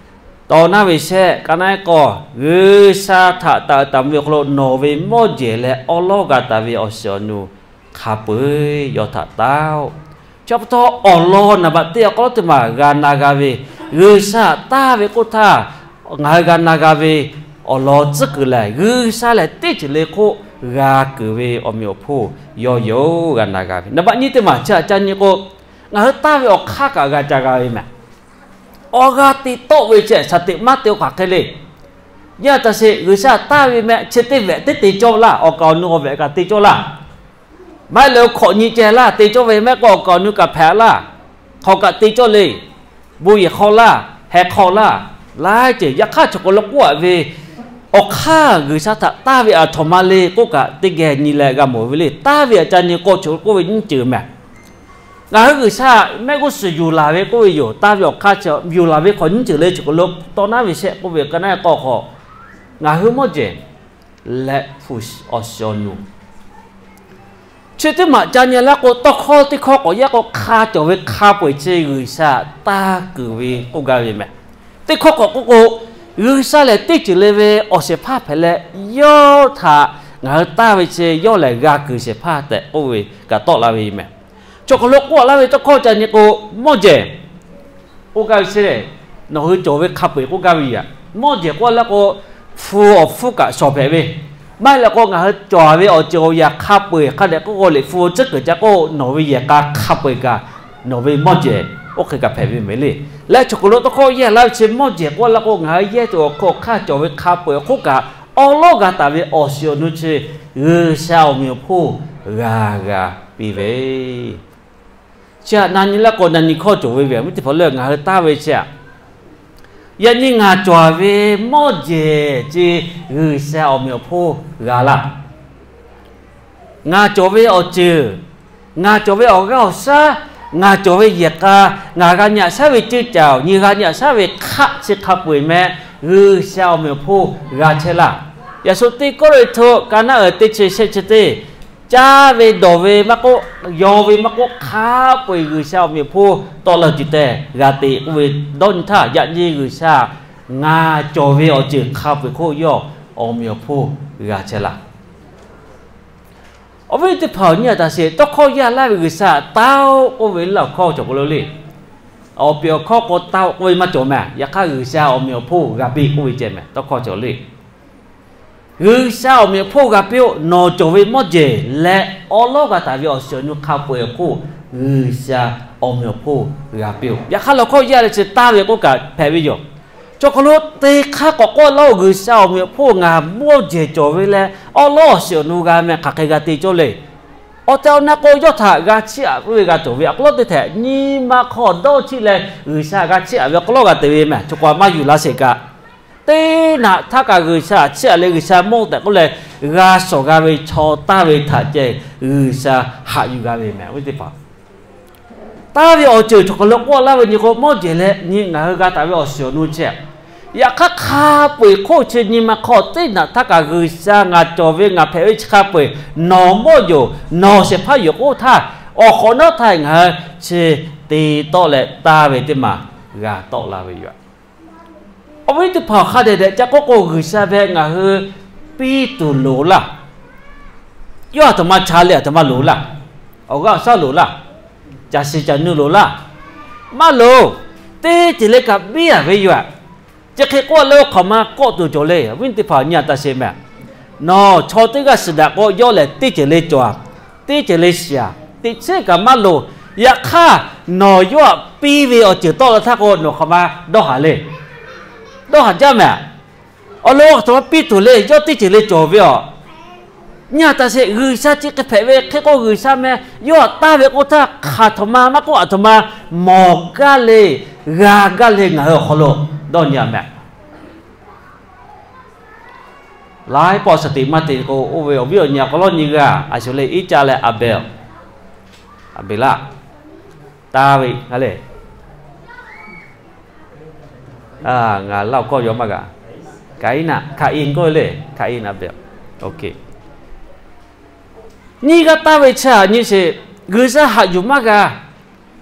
taw naˉ ve shehˆ ka naˉ k'aw, G'uiˬsha htaꞈ taˍ uiˍ taˍ mvuh ve awˬ hk'aw lo nawˬ ve mawˇ jehˬ leh awˉ lawˉ g'a taˍ ve awˬ shiˍ awˬ nu hk'a peu-eˬ yawˇ htaꞈ taˇ-oˆ. Chi pa taw awˬ lawn naˍ baꞈ teˇ awˬ hk'aw lo teˇ maˬ g'a na g'a ve, G'uiˬsha taˇ ve k'oˆ htaˇ ngaˬ hui g'a na g'a ve awˬ lawn tcuhˉ kuiˬ lehˬ, G'uiˬsha lehˬ teˇ ceuˬ le hk'oˆ g'a kuiˬ ve awˬ meꞈ awˬ hponˇ yawˇ yoˬ g'a na g'a ve. Naˍ baꞈ nyiˇ teˇ maˬ chi htaꞈ ca nyi k'o, ngaˬ hui taˇ ve awˬ hk'aˇ kaꞈ g'a ca g'a ve mehˍ. Awˬ g'aˇ te tawˆ ve chi shaˍ tiꞈ maˇ te-o hk'aˬ hk'e le. Yaˇ taˍ sheˍ, G'uiˬsha taˇ ve mehˆ chi teˇ vehꞈ teˇ te cawˇ laˇ, awˬ kaˍ awˬ nu awˬ vehꞈ kaꞈ te cawˇ laˇ. Maˇ heˆ leh hk'awꞈ nyi ceh laˇ te cawˇ ve mehˆ k'o awˬ kaˍ awˬ nu kaꞈ hpehꞈ laˇ. Hk'awꞈ kaꞈ te cawˇ le. Bon yehˬ hk'aw laˇ, heh hk'aw laˇ, laiˉ ceuˬ. Yaꞈ hk'aˇ chaw hk'aw lo k'oˆ-a ve, awˬ hk'aˇ G'uiˬsha htaꞈ taˇ ve aˬ htoꞈ ma le k'oˆ kaꞈ teˇ geh nyi leh g'a mawˬ ve le. Taˇ ve aꞈ ca nyi k'o chaw hk'aw lo k'oˆ ve nyiˇ ceuˬ mehˍ. Ngaˬ hui G'uiˬsha mehˆ g'uˇ suhˍ yuˬ laˬ ve k'oˆ ve yoˬ. Taˇ ve awˬ hk'aˇ chi yuˬ laˬ ve hk'awꞈ nyiˇ ceuˬ le. Chaw hk'aw lo taw naˉ ve shehˆ k'oˆ ve ka naˉ k'aw hk'aw, ngaˬ hui mawˇ jehˬ leh hpu awˬ shiˍ awˬ nu chi teˇ maˬ ca nyi laˇ k'o, tawˇ hkawˇ teˇ hkawˇ k'awꞈ yaˇ k'o hk'a cawˬ ve hk'a peu-eˬ chi G'uiˬsha taˇ kuiˬ ve k'oˆ gaˇ ve mehˍ. Teˇ hkawˇ k'awꞈ k'oˆ k'o, G'uiˬsha lehˬ teˇ ceuˬ le ve awˬ shehˍ hpaˇ hpehꞈ leh, yawˇ htaꞈ ngaˬ hui taˇ ve chi yawˇ lehˬ g'a kuiˬ shehˍ hpaˇ tehꞈ k'oˆ ve kaꞈ tawˆ la ve yoˬ mehˍ. Chaw hk'aw lo k'oˆ laˇ ve tawˇ hkawˇ ca nyi k'o, mawˇ jehˬ k'oˆ gaˇ ve chi lehˬ, nawˬ hui cawˬ ve hk'a peu-eˬ k'oˆ gaˇ ve yoˬ. Mawˇ jehˬ k'oˆ laˇ k'o, hpu awˬ hpfuhˇ kaꞈ shawˍ hpehꞈ ve, maˇ heˆ leh k'o ngaˬ hui cawˬ ve awˬ ceuˬ awˬ yaꞈ hk'a peu-eˬ hk'a dehꞈ k'oˆ k'o, Liꞈ hpu tcuhˉ kuiˬ ca k'o nawˬ ve yehˬ k'a hk'a peu-eˬ kaꞈ nawˬ ve mawˇ jehˬ oˇ hk'e kaꞈ hpehꞈ ve mehˍ le. Leh chaw hk'aw lo tawˇ hkawˇ yehˇ laˇ ve chi mawˇ jehˬ k'oˆ laˇ k'o, ngaˬ hui yehˇ tuˬ awˬ hk'aw hk'a cawˬ ve hk'a peu-eˬ awˬ hk'oˆ kaꞈ awˉ lawˉ g'a taˍ ve awˬ shiˍ awˬ nu chi G'uiˬsha awˬ meꞈ awˬ hponˇ g'a g'a piˇ ve. Chi htaꞈ na nyi laˇ k'o, na nyi hkawˇ cawˬ ve ve awˬ viˉ teˇ hpaˍ lehˬ, ngaˬ hui taˇ ve chi aꞈ, yaꞈ nyi ngaˬ cawˬ ve mawˇ jehˬ ce G'uiˬsha awˬ meꞈ awˬ hponˇ g'a laˇ. Ngaˬ cawˬ ve awˬ ceuˬ, ngaˬ cawˬ ve awˬ g'aˇ awˬ shaˉ, ngaˬ cawˬ ve yehˬ k'a, ngaˬ g'a nyi aꞈ shaˉ ve ceuˇ caˬ, nyi g'a nyi aꞈ shaˉ ve hk'aˆ chi hk'a peu-eˬ meh G'uiˬsha awˬ meꞈ awˬ hponˇ g'a chehˇ laˇ. Yaꞈ shu teˇ kawˉ lo e hto ka naˉ uiˍ teˇ chi shehˆ chi teˇ, caˇ ve dawˬ ve maˇ k'oˆ, yaw ve maˇ k'oˆ, hk'a peu-eˬ G'uiˬsha awˬ meꞈ awˬ hponˇ tawˆ la ceuˬ tehꞈ g'a te k'oˆ ve dawˇ nyi htaˇ, yaꞈ nyi G'uiˬsha ngaˬ cawˬ ve awˬ ceuˬ hk'a peu-eˬ hk'oˆ yawˇ awˬ meꞈ awˬ hponˇ g'a chehˇ laˇ. Awˬ viˉ teˇ hpaˍ awˬ nyi aꞈ taˍ sheˍ, tawˇ hkawˇ yaˇ laˇ ve G'uiˬsha taˇ-oˆ k'oˆ ve laˇ awˬ hkawˇ cawˬ k'o lo le. Awˬ pehˍ awˬ hkawˇ k'o taˇ-oˆ k'oˆ ve maˇ cawˬ mehˍ. Yaꞈ hk'aˇ G'uiˬsha awˬ meꞈ awˬ hponˇ g'a piˇ k'oˆ ve ceh mehˍ tawˇ hkawˇ cawˬ le. G'uiˬsha awˬ meꞈ awˬ hponˇ g'a piˇ-oˆ. Nawˬ cawˬ ve mawˇ jehˬ leh awˉ lawˉ g'a taˍ ve awˬ shiˍ awˬ nu hk'a peu-eˬ awˬ hk'oˆ G'uiˬsha awˬ meꞈ awˬ hponˇ g'a piˇ-oˆ. Yaꞈ hk'aˇ law hkawˇ yaˇ leh chi taˇ ve k'oˆ kaꞈ hpehꞈ ve yoˬ. Chaw hk'aw lo te hk'aˇ k'awꞈ k'oˆ laˇ-oˆ, G'uiˬsha awˬ meꞈ awˬ hponˇ ngaˬ mawˇ jehˬ cawˬ ve leh awˉ lawˉ awˬ shiˍ awˬ nu g'a meh hk'aˬ hk'e g'a te cawˇ le. Awˬ tehˬ awˬ na k'o yawˇ htaꞈ g'a chiˇ aꞈ ve g'a cawˬ ve awˉ lawˉ teˇ htehꞈ nyi ma hk'aw dawˇ chiˇ leh G'uiˬsha g'a chiˇ aꞈ ve awˉ lawˉ g'a te ve mehˍ. Chaw k'awꞈ maˇ yuˬ laˇ sheˍ kaꞈ Teˇ naꞈ htaˇ kaꞈ G'uiˬsha a ciˉ a leh G'uiˬsha mawˇ tehꞈ k'oˆ leh, g'a shawˍ g'a ve chaw taˇ ve htaꞈ ceh G'uiˬsha haꞈ yuˬ g'a ve mehˍ. Awˬ viˉ teˇ hpaˍ, taˇ ve awˬ ceuˬ chaw hk'aw lo k'oˆ laˇ ve nyi k'o, mawˇ jehˬ leh nyi ngaˬ hui g'a taˍ ve awˬ shiˍ awˬ nu chehˇ. Yaꞈ hk'aˇ, hk'a peu-eˬ hk'oˆ chi nyi ma hk'aw teˇ naꞈ htaˇ kaꞈ G'uiˬsha ngaˬ cawˬ ve ngaˬ hpehꞈ ve chi hk'a peu-eˬ nawˬ mawˇ yoˬ, nawˬ shehˍ hpaˇ yoˬ k'oˆ htaˇ, awˬ hk'awꞈ nawˉ htaˇ ngaˬ hui chi te tawˆ leh taˇ ve teˇ maˬ g'a tawˆ la ve yoˬ. Awˬ viˉ teˇ hpaˍ, hk'a dehꞈ dehꞈ ca k'oˆ k'o, G'uiˬsha ve ngaˬ hui piˇ tuˬ loˍ laˇ. Yawˇ aˬ htoꞈ ma cha leh aˬ htoꞈ ma loˍ laˇ. Awˬ g'aˇ awˬ shaˉ loˍ laˇ. Caˬ shiˍ caˬ nu loˍ laˇ. Maˇ loˍ. Teˇ ceuˬ le kaꞈ biˇ a ve yoˬ. Chi hk'e k'oˆ leh, oˇ hk'awꞈ ma kawˆ tuˬ cawˬ le. Awˬ viˉ teˇ hpaˍ, nyi a taˇ sheˍ mehˍ. Nawˬ chaw teˇ g'aˇ shiˍ daꞈ k'o, yawˇ lehˬ teˇ ceuˬ le cawˬ a, teˇ ceuˬ le shiˍ a, teꞈ chiˉ kaꞈ maˇ loˍ. Yaꞈ hk'aˇ, nawˬ yawˇ htaꞈ piˇ ve awˬ ceuˬ tawˆ la htaˇ k'o, nawˬ hk'awꞈ ma dawˇ haˍ le. Dawˇ haˍ jaˇ mehˍ. Awˬ lawn aˬ htoꞈ ma piˇ tuˬ le, yawˇ teˇ ceuˬ le cawˬ ve a. Nyi a taˇ sheˍ, G'uiˬsha chi hk'e hpehꞈ ve hk'e k'o, G'uiˬsha meh yawˇ htaꞈ taˇ ve k'oˆ htaˇ, hk'aˬ htoꞈ ma maˇ k'oˆ, aˬ htoꞈ ma mawˬ gaˇ le, g'a gaˇ le, ngaˬ hui awˬ hk'aw lo dawˇ nyi a mehˍ. Laiˉ pawˆ shaˍ teꞈ maˇ te k'o, oˇ ve awˬ viˉ awˬ nyi a k'aw lawˉ nyi g'a, a shuˍ le, Iˉcaˆ leh Aˍbeˍ, Aˍbeˍlaˆ, taˇ ve a le. Ngaˬ laˇ awˬ kawˇ yaw maˇ g'a. Kaˍiˉnaˆ, Kaˍiˉn k'oˆ ve le, Kaˍiˉn Aˍbeˍ. Nyiˇ g'aˇ taˇ ve chi a nyi sheˍ, G'uiˬsha haꞈ yuˬ maˇ g'a.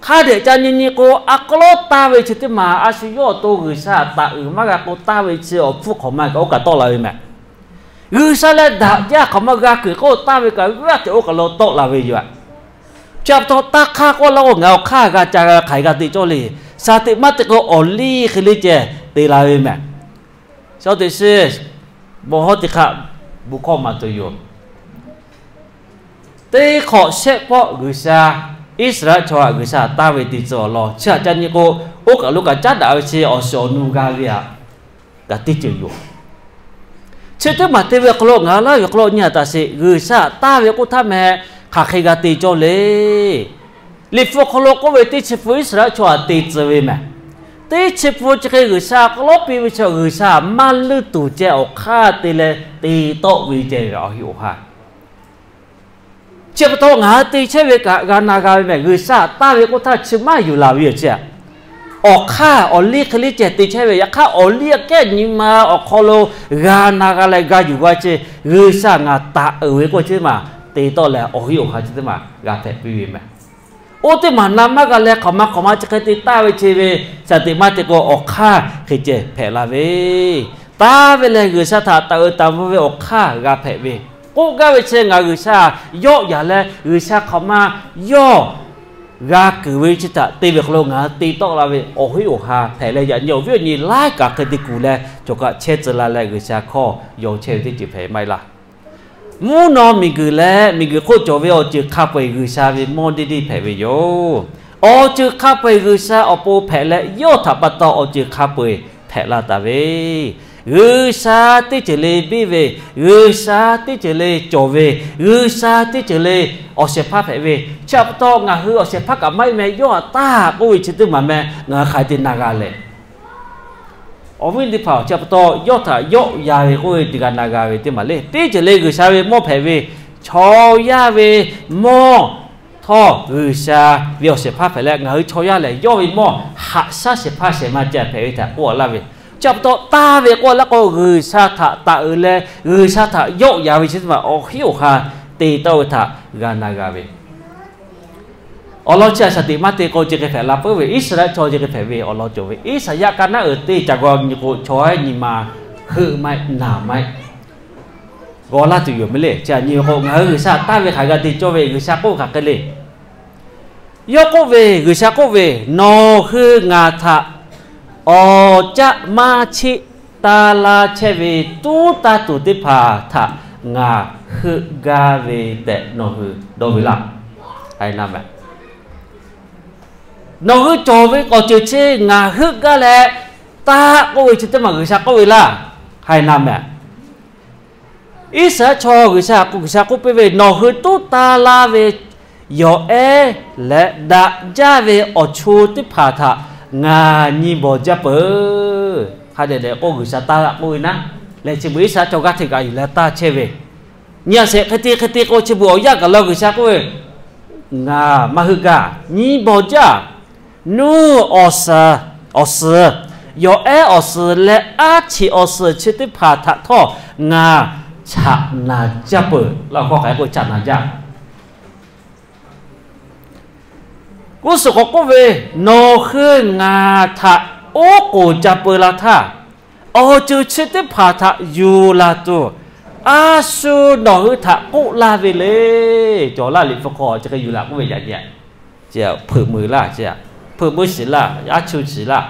Hk'a dehꞈ ca nyi nyi k'o, a k'aw lawˉ taˇ ve chi teˇ maˬ a shu yawˇ awˬ to G'uiˬsha taˍ uiˍ maˇ g'a k'o, taˇ ve chi awˬ hpfuhˇ hk'awꞈ ma kaꞈ oˇ kaꞈ tawˆ la ve mehˍ. G'uiˬsha leh daꞈ jaˇ hk'awꞈ ma g'a kuiˬ k'o, taˇ ve kaꞈ g'aˇ hteꞈ oˇ kaꞈ lo tawˆ la ve yoˬ. Chi pa taw, taˇ hk'aˇ k'oˆ laˇ k'o, ngaˬ awˬ hk'aˇ g'a ca g'a hk'aˬ hk'e g'a te cawˇ le. Shaˍ teꞈ maˇ te k'o, awˬ liˇ hk'e liˇ ceh te la ve mehˍ. Shaˍ teꞈ shiˍ, bon hawˉ teˇ hk'aˆ, bon hkawˇ maˍ tuˬ yoˬ. Teˇ hk'awꞈ shehˆ pawˆ G'uiˬsha, Iˉsaˍreˍlaˆ chaw htaꞈ G'uiˬsha taˇ ve te tcuh awˬ lawn chi htaꞈ ca nyi k'o, oˇ kaˬ lo kaꞈ caˉ daꞈ ve chi awˬ shiˍ awˬ nu g'a ve htaꞈ kaꞈ teˇ ceuˬ yoˬ. Chi teˇ maˬ te ve awˬ hk'aw lo ngaˬ hui laˇ ve awˬ hk'aw lo nyi a taˇ sheˍ, G'uiˬsha taˇ ve k'oˆ htaˇ meh, hk'aˬ hk'e g'a te cawˇ le. Liꞈ hpu awˬ hk'aw lo k'oˆ ve, teˇ chi hpu Iˉsaˍreˍlaˆ chaw htaꞈ te tcuh ve mehˍ. Teˇ chi hpu chi hk'e G'uiˬsha k'aw lawˉ piˇ ve chi, G'uiˬsha maˇ leuˇ tuˬ ceh awˬ hk'aˇ te leh te tawˆ ve ceh ve awˬ heˆ awˬ ha. Chi pa taw ngaˬ hui te chehˇ ve kaꞈ g'a na g'a ve mehˍ. G'uiˬsha taˇ ve k'oˆ htaˇ chi maˇ yuˬ laˬ ve yoˬ chi. Awˬ hk'aˇ awˬ liˇ hk'e liˇ ceh te chehˇ ve, yaꞈ hk'aˇ awˬ liˇ aꞈ kehˉ nyi ma awˬ hk'aw lo g'a na g'a leh g'a yuˬ g'a chi, G'uiˬsha ngaˬ taˍ uiˍ ve k'oˆ chi teˇ maˬ te tawˆ leh awˬ heˆ awˬ ha chi teˇ maˬ g'a hpehꞈ piˇ ve mehˍ. Oˇ teˇ maˬ na maˇ g'a leh hk'awꞈ ma hk'awꞈ ma chi hk'e te taˇ ve chi ve, shaˍ teꞈ maˇ te k'o awˬ hk'aˇ hk'e ceh hpehꞈ la ve. Taˇ ve lehˬ G'uiˬsha htaꞈ taˍ uiˍ taˍ mvuh ve awˬ hk'aˇ g'a hpehꞈ ve. K'oˆ gaˇ ve chi ngaˬ G'uiˬsha yawˆ yaˬ leh G'uiˬsha hk'awꞈ ma yawˇ g'a kuiˬ ve chi htaꞈ te ve hk'aw lo ngaˬ hui te tawˆ la ve awˬ heˆ awˬ ha hpehꞈ leh, yaꞈ nyi awˬ viˉ awˬ nyi laiˉ kaꞈ hk'e te kuˬ leh cawˬ kaꞈ chehˇ tcuh la leh G'uiˬsha hkawˇ yaw chehˇ ve teˇ ceuˬ hpehꞈ maˇ heˆ laˇ. Mvuhˇ naw miˬguiˬ leh miˬguiˬ hk'oˆ cawˬ ve awˬ ceuˬ hk'a peu-eˬ G'uiˬsha ve mawˇ deˇ deˇ hpehꞈ ve yoˬ. Awˬ ceuˬ hk'a peu-eˬ G'uiˬsha awˬ pon hpehꞈ leh, yawˇ htaꞈ pa taw awˬ ceuˬ hk'a peu-eˬ hpehꞈ la taˍ ve. G'uiˬsha teˇ ceuˬ le biˇ ve, G'uiˬsha teˇ ceuˬ le cawˬ ve, G'uiˬsha teˇ ceuˬ le awˬ shehˍ hpaˇ hpehꞈ ve. Chi pa taw ngaˬ hui awˬ shehˍ hpaˇ kaꞈ maˇ heˆ meh, yawˇ htaꞈ taˇ k'oˆ ve chi teˇ maˬ meh ngaˬ hui hk'aˬ hk'e te na g'a lehˬ. Awˬ viˉ teˇ hpaˍ, chi pa taw yawˇ htaꞈ yawˆ yaˬ ve k'oˆ ve teˇ g'aˇ na g'a ve teˇ maˬ le. Teˇ ceuˬ le G'uiˬsha ve mawˇ hpehꞈ ve, chaw yaˇ ve mawˇ htawˇ G'uiˬsha ve awˬ shehˍ hpaˇ hpehꞈ leh, ngaˬ hui chaw yaˇ lehˬ yawˇ ve mawˇ haꞈ shaˉ shehˍ hpaˇ shehˍ ma ceh hpehꞈ ve htaꞈ k'oˆ laˇ ve. Chi pa taw taˇ ve k'oˆ laˇ k'o, G'uiˬsha htaꞈ taˍ uiˍ leh G'uiˬsha htaꞈ yawˆ yaˬ ve chi teˇ maˬ awˬ heˆ awˬ ha te tawˆ ve htaꞈ g'a na g'a ve. Awˬ lawn chi a shaˍ teꞈ maˇ te k'o chi hk'e hpehꞈ la peuˬ ve, Iˉsaˍreˍlaˆ chaw chi hk'e hpehꞈ ve awˬ lawn cawˬ ve. Iˉsaˍyaˆ ka naˉ uiˍ teˇ ca g'aw nyi k'o, chaw ehˉ nyi ma heuˆ maˇ heˆ, naˬ maˇ heˆ g'aw laˇ tuˬ yoˬ meh le. Chi a nyi k'o, ngaˬ hui G'uiˬsha taˇ ve hk'aˬ g'a te cawˇ ve, G'uiˬsha k'oˆ ve hk'aˬ hk'e le. Yawˇ k'oˆ ve, G'uiˬsha k'oˆ ve, Nawˬ hui ngaˬ htaꞈ awˬ caˆ maˇ cheˆ taˇ laˇ chehˇ ve tuˉ taˇ tuˬ teˇ hpaˍ htaꞈ ngaˬ heuˆ gaˇ ve tehꞈ nawˬ hui dawˇ ve laˇ. Nawˬ hui cawˬ ve awˬ ceuˬ chi ngaˬ heuˆ gaˇ leh taˇ k'oˆ ve chi teˇ maˬ G'uiˬsha k'oˆ ve laˇ. Haiˬ na mehˍ. Iˉsaˍreˍlaˆ chaw G'uiˬsha k'o, G'uiˬsha k'oˆ piˇ ve, Nawˬ hui tuˉ taˇ laˇ ve yawˬ ehˉ leh daꞈ jaˇ ve awˬ chu teˇ hpaˍ htaꞈ ngaˬ nyi bawˬ jaˇ peuˬ. Hk'a dehꞈ dehꞈ k'o G'uiˬsha taˇ g'aꞈ k'oˆ ve naˉ, leh chi beuꞈ Iˉsaˍreˍlaˆ chaw g'aˇ hteꞈ kaꞈ yuˬ leh taˇ chehˇ ve, nyi a shehˍ hk'e te hk'e te k'o chi beuꞈ awˬ yanˇ kaꞈ la G'uiˬsha k'oˆ ve, Ngaˬ maˇ heuˆ gaˇ, nyi bawˬ jaˇ. Nuˇ awˬ suhˍ, awˬ suhˍ, yawˬ ehˉ awˬ suhˍ leh aˉ cheꞈ awˬ suhˍ chi teˇ hpaˍ htaꞈ htawˇ ngaˬ chaꞈ naˍ jaˇ peuˬ laˇ. Hkawˇ hk'aˬ hk'e k'o chaꞈ naˍ jaˇ. G'uˇ suhˍ k'awꞈ k'oˆ ve, Nawˬ hui ngaˬ htaꞈ oˉ k'oˍ ca peu la htaˇ, awˬ ceuˬ chi teˇ hpaˍ htaꞈ yuˬ laˬ tuˬ, a shu nawˬ hui htaꞈ k'oˆ laˇ ve le. Cawˬ laˇ liꞈ hpu hk'aw chi hk'e yuˬ laˬ k'oˆ ve yaꞈ nyi, hpeuꞈ meuˍ laˇ, hpeuꞈ meuˍ shiˍ laˇ, aˉ chu shiˍ laˇ.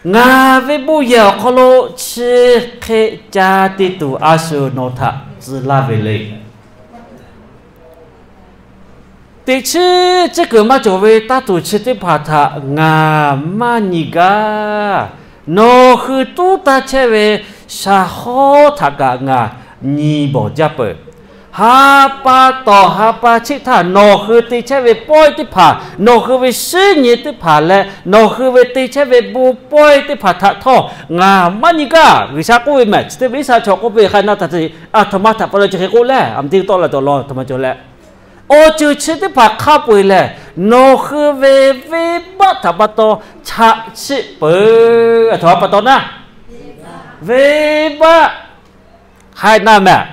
Ngaˬ ve bon yehˬ awˬ hk'aw lo chi hk'e ca te tuˬ a shu nawˬ htaꞈ tcuh laˇ ve le. Teꞈ chiˉ ciˉ kuiˬ maˇ cawˬ ve taˇ tuˬ chi teˇ hpaˍ htaꞈ ngaˬ maˇ nyi gaˇ. Nawˬ hui tuˉ taˇ chehˇ ve shaˍ hawˉ htaꞈ kaꞈ ngaˬ nyi bawˬ jaˇ peuˬ. Ha pa tawˍ ha pa cheˆ htaˇ nawˬ hui te chehˇ ve pawehˇ teˇ hpaˍ, nawˬ hui ve shinˉ nyi teˇ hpaˍ leh nawˬ hui ve te chehˇ ve bon pawehˇ teˇ hpaˍ htaꞈ htawˇ ngaˬ maˇ nyi gaˇ. G'uiˬsha k'oˆ ve mehˬ. Chi teˇ ve Iˉsaˍreˍlaˆ chaw k'oˆ ve hk'a na taˍ te, aˬ htoꞈ ma htaꞈ pa taw chi hk'e k'oˆ leh, a ma teˇ tawˆ la cawˬ law, a htoꞈ ma cawˬ leh, awˬ ceuˬ chi teˇ hpaˍ hk'a peu-eˬ lehˬ, nawˬ hui ve venˇbaˆ htaꞈ pa taw chaꞈ chiˆ peuˬ. Aˬ htoꞈ ma pa taw naˉ, venˇbaˆ. Hk'ai na mehˬ.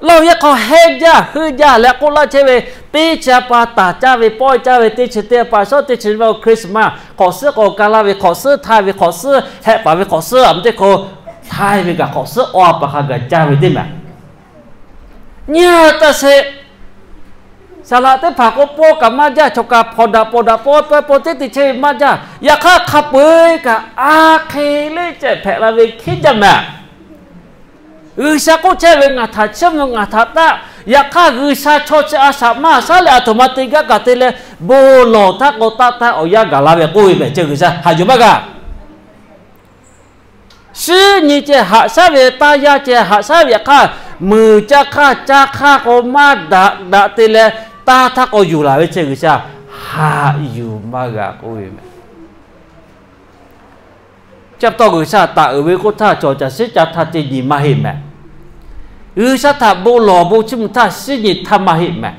Laˇ yaˇ hk'aw hehˉ jaˇ heuˆ jaˇ leh k'oˆ laˇ chehˇ ve, teˇ chi a pa taˍ caˇ ve, pawehˇ caˇ ve, teˇ chi teˇ a pa shawˉ teˇ chi ve Christmas hk'awꞈ suhˉ k'awꞈ ka laˇ ve, hk'awꞈ suhˉ htaˇ ve, hk'awꞈ suhˉ hehˆ paˍ ve, hk'awꞈ suhˉ a ma teˇ hk'o htaˇ ve kaꞈ, hk'awꞈ suhˉ awˬ a pa hk'a gaˬ caˇ ve teˇ mehˬ. Nyi taˇ sheˍ. Saˍ laꞈ teˇ hpaˍ k'o pawehˇ kaꞈ maˇ jaˇ, chaw kaꞈ hpawnˬ daꞈ pawˍ daꞈ pawehˇ pawehˇ pawehˇ teˇ te chehˇ ve maˇ jaˇ. Yaꞈ hk'aˇ hk'a peu-eˬ kaꞈ a hk'e le ceh hpehꞈ la ve hkiˉ jaˇ mehˬ. G'uiˬsha k'oˆ chehˇ ve, Ngaˬ htaꞈ chiˇ mvuh, ngaˬ htaꞈ taˆ. Yaꞈ hk'aˇ G'uiˬsha chaw chi a shaꞈ maˇ shaˉ leh aˬ htoꞈ ma te gaˇ kaꞈ te leh, bon lawˬ htaˇ k'o taˆ htaˇ awˬ yanˇ gaˬ la ve k'oˆ ve mehˬ. Ceh G'uiˬsha haꞈ yuˬ maˇ g'a. Shinˉ nyi ceh haꞈ shaˉ ve, taˇ yaˇ ceh haꞈ shaˉ ve yaꞈ hk'aˇ, muiˬ caˇ hk'aˇ caˇ hk'aˇ k'o maˇ daꞈ daꞈ te leh, taˇ htaˇ k'o yuˬ laˬ ve ceh G'uiˬsha haꞈ yuˬ maˇ g'a k'oˆ ve mehˬ. Chi pa taw G'uiˬsha taˍ uiˍ ve k'oˆ htaˇ, cawˬ caˬ shiˉ caˇ htaˇ teˇ nyi maˇ heˆ mehˬ. G'uiˬsha htaꞈ bon lawˬ bon chiˇ mvuh htaˇ shinˉ nyi htaˇ maˇ heˆ mehˬ.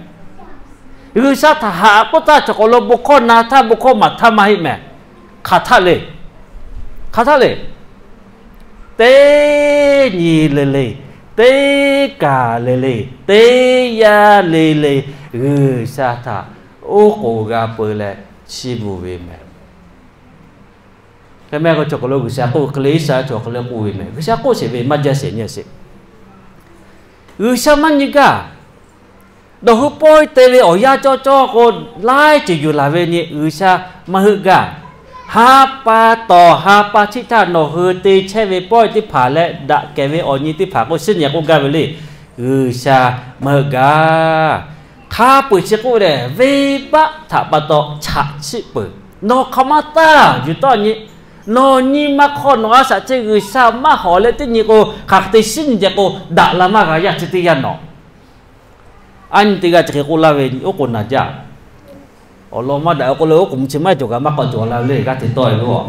G'uiˬsha htaꞈ haꞈ k'oˆ htaˇ, chaw k'awꞈ lo bon hkawˇ na htaˇ bon hkawˇ maˍ htaˇ maˇ heˆ mehˬ. Hk'aˬ htaˇ le, hk'aˬ htaˇ le, teˇ nyi le le, teˇ kaˬ le le, teˇ yanˇ le le, G'uiˬsha htaꞈ oˉ k'oˍ g'a peu leh chiˇ mvuh ve mehˬ. Hk'e mehˆ k'o chaw hk'aˬ lo G'uiˬsha k'oˆ hk'e le, Iˉsaˍreˍlaˆ chaw hk'aˬ lo k'oˆ ve mehˬ. G'uiˬsha k'oˆ sheˍ ve maˇ jaˇ sheˍ nyi sheˍ. G'uiˬsha maˇ nyi gaˇ. Nawˬ hui pawehˇ te ve awˬ yanˇ cawˇ cawˇ k'o, laiˉ ceuˬ yuˬ laˬ ve nyi G'uiˬsha maˇ heuˆ gaˇ. Ha pa tawˍ ha pa cheˆ htaˇ nawˬ hui te chehˇ ve pawehˇ teˇ hpaˍ leh daꞈ kehˬ ve awˬ nyi teˇ hpaˍ k'o shinˉ nyi k'oˆ gaˇ ve le, G'uiˬsha maˇ heuˆ gaˇ. Hk'a peu-eˬ chi k'oˆ ve lehˬ, venˇbaˆ htaꞈ pa taw chaꞈ chiˆ peuˬ. Nawˬ hk'aˬ ma taˇ yuˬ tawˇ nyi. Nawˬ nyi ma hk'aw nawˬ a shaꞈ ceh G'uiˬsha maˇ hawˍ leh teˇ nyi k'o, hk'aˬ hk'e te shinˉ nyi ceh k'o daꞈ la maˇ g'a yaˇ chi teˇ yanˇ nawˬ. A nyi teˇ g'aˇ chi hk'e k'oˆ laˇ ve, oˉ k'oˍ naˍ jaˇ. Awˬ lawn maˇ daꞈ k'oˆ le, oˉ k'oˍ mvuh chi maˇ cawˬ kaꞈ maˇ k'aw cawˬ la le, g'aˇ hteꞈ tawˆ e ve a.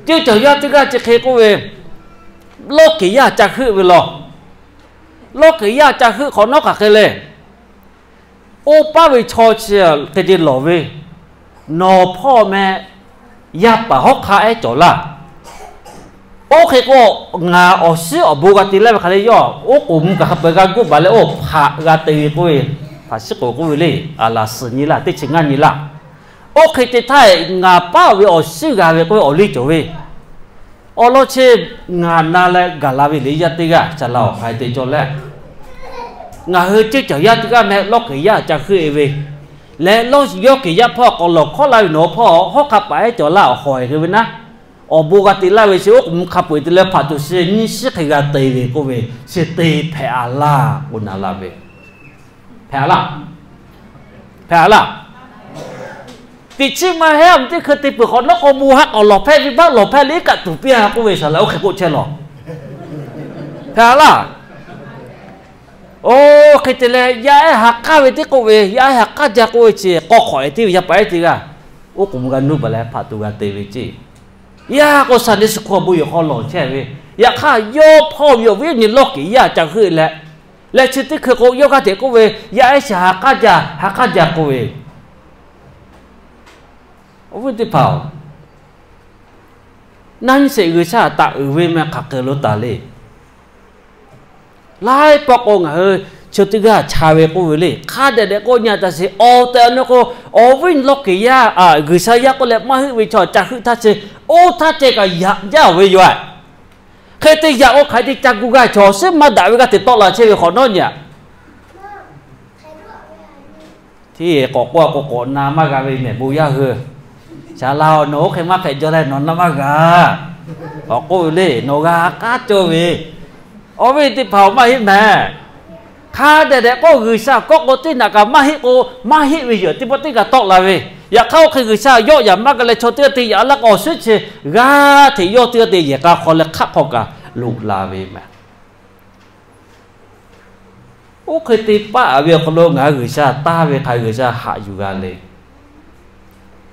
Teˇ cawˬ yaˇ teˇ g'aˇ chi hk'e k'oˆ ve, lawˇ keˍ yaˇ ca heuˆ ve law. Lawˇ keˍ yaˇ ca heuˆ hk'awꞈ nawˉ hk'aˬ hk'e le. Oˇ paˉ ve chaw chi hk'e te lawˬ ve, nawˬ hpawˇ meh yaˇ paˍ hawˉ hk'aˇ ehˉ cawˬ laˇ. Oˇ hk'e k'o, ngaˬ awˬ shiˉ awˬ bon g'a te laˇ ve hk'aˬ le yawˇ, oˉ k'oˍ mvuh kaꞈ hk'a peu-eˬ g'a guˆ baˬ leh oˇ hpaꞈ g'a te ve k'oˆ ve, hpaꞈ shiˉ k'oˍ k'oˆ ve le, aˬ laˬ suhˍ nyi laˇ, teˇ chi ngaˇ nyi laˇ. Oˇ hk'e te htaˇ, ngaˬ paˉ ve awˬ shiˉ g'a ve k'oˆ ve awˬ liˇ cawˬ ve, awˬ lawn chi ngaˬ na leh gaˬ la ve le yaˇ teˇ g'aˇ ca la awˬ hk'aˬ hk'e te cawˬ leh, ngaˬ hui ceuˇ caˬ yaˇ teˇ g'aˇ meh lawˇ keˍ yaˇ ca heuˆ e ve leh, lawˇ yawˇ keˍ yaˇ hpawˇ k'awꞈ lawˬ hkawˉ la ve nawˬ hpawˇ hawˉ hk'a paˍ ehˉ cawˬ laˇ awˬ hawˍ e ve naˉ, awˬ bon g'a te laˇ ve chi oˉ k'oˍ mvuh hk'a peu-eˬ te leh hpaꞈ tuˬ shi nyiˇ shiˉ hk'e g'a te ve k'oˆ ve, chi te hpehꞈ a laˇ k'o na la ve. Hpehꞈ a laˇ. Hpehꞈ a laˇ. Teꞈ chiˉ maˇ heˆ, a mvuhˇ teˇ hkui te peuˬ hk'awꞈ nawˉ k'o, bon haˉ k'awꞈ lawˬ hpehˇ ve baˆ lawˬ hpehˇ le kaꞈ tuˬ piˇ a k'oˆ ve saˍ laꞈ oˇ hk'e k'oˆ chehˇ lawˬ. Hpehꞈ a laˇ. Oˇ hk'e te leh, yaˇ ehˉ ha k'aˉ ve teˇ k'oˆ ve, yaˇ ehˉ ha k'aˉ jaˇ k'oˆ ve chi k'aw hk'awꞈ e teˇ ve yaˇ paˍ ehˉ teˇ g'aˇ, oˉ k'oˍ mvuh g'a nuˇ baˬ leh hpaꞈ tuˬ g'a te ve ceˇ. Yaꞈ k'o Sunday school bon yehˬ hk'aw lawˬ chehˇ ve, yaꞈ hk'aˇ yawˇ hpawˇ ve awˬ viˉ awˬ nyi lawˇ keꞈ yaˇ ca heuˆ leh, leh chi teˇ hkui k'o yawˇ g'aˇ hteꞈ k'oˆ ve, Yaˇ ehˉ shaˍ ha k'aˉ jaˇ, ha k'aˉ jaˇ k'oˆ ve. Awˬ viˉ teˇ hpaˍ-oˬ, naˆ nyi sheˍ G'uiˬsha taꞈ uiˍ ve meh hk'aˬ hk'e lo taˍ le. Laiˉ pawˆ k'o ngaˬ hui chaw teˇ g'aˇ cha ve k'oˆ ve le. Hk'a dehꞈ dehꞈ k'oˆ nyi taˍ sheˍ, awˬ tehˬ awˬ nu k'o, awˬ viˉ awˬ nyi lawˇ keꞈ yaˇ G'uiˬsha yaˇ k'oˆ leh maˇ heuˆ ve chaw ca heuˆ htaˇ chi, oˇ htaˇ ceh kaꞈ yaꞈ jaˇ ve yoˬ. Hk'e te yaꞈ k'o hk'aˬ hk'e te ca gu g'a, chaw shiˉ maˇ daꞈ ve g'aˇ hteꞈ tawˆ la chehˇ ve hk'awꞈ nawˉ nyi-a. Hteˇ k'awꞈ k'oˆ k'o k'awꞈ na maˇ g'a ve mehˬ bon yaˇ hui. Saˍ laꞈ-oˬ, nawˬ oˇ hk'e maˇ hpehꞈ jaw leh nawˬ na maˇ g'a. K'awꞈ k'oˆ ve le, nawˬ g'a k'aˉ cawˇ ve. Awˬ viˉ teˇ hpaˍ-oˬ, maˇ heˆ mehˬ. Hk'a dehꞈ dehꞈ k'oˆ, G'uiˬsha kawˆ k'o teˇ naꞈ kaꞈ maˇ heˆ k'o, maˇ heˆ ve yoˬ. Teˇ pawˆ teˇ kaꞈ tawˆ la ve. Yaꞈ hk'aˇ oˇ hk'e G'uiˬsha yawˆ yaꞈ maˇ g'a leh chaw teˇ g'aˇ te yaꞈ laˇ k'o, awˬ suhˉ chi g'aˇ hteꞈ yawˇ teˇ g'aˇ te yehˬ k'a hk'aw leh hk'aˆ hk'aw kaꞈ loꞈ la ve mehˬ. Oˇ hk'e te paˆ ve awˬ hk'aw lo ngaˬ hui G'uiˬsha taˇ ve hk'a, G'uiˬsha haꞈ yuˬ g'a le.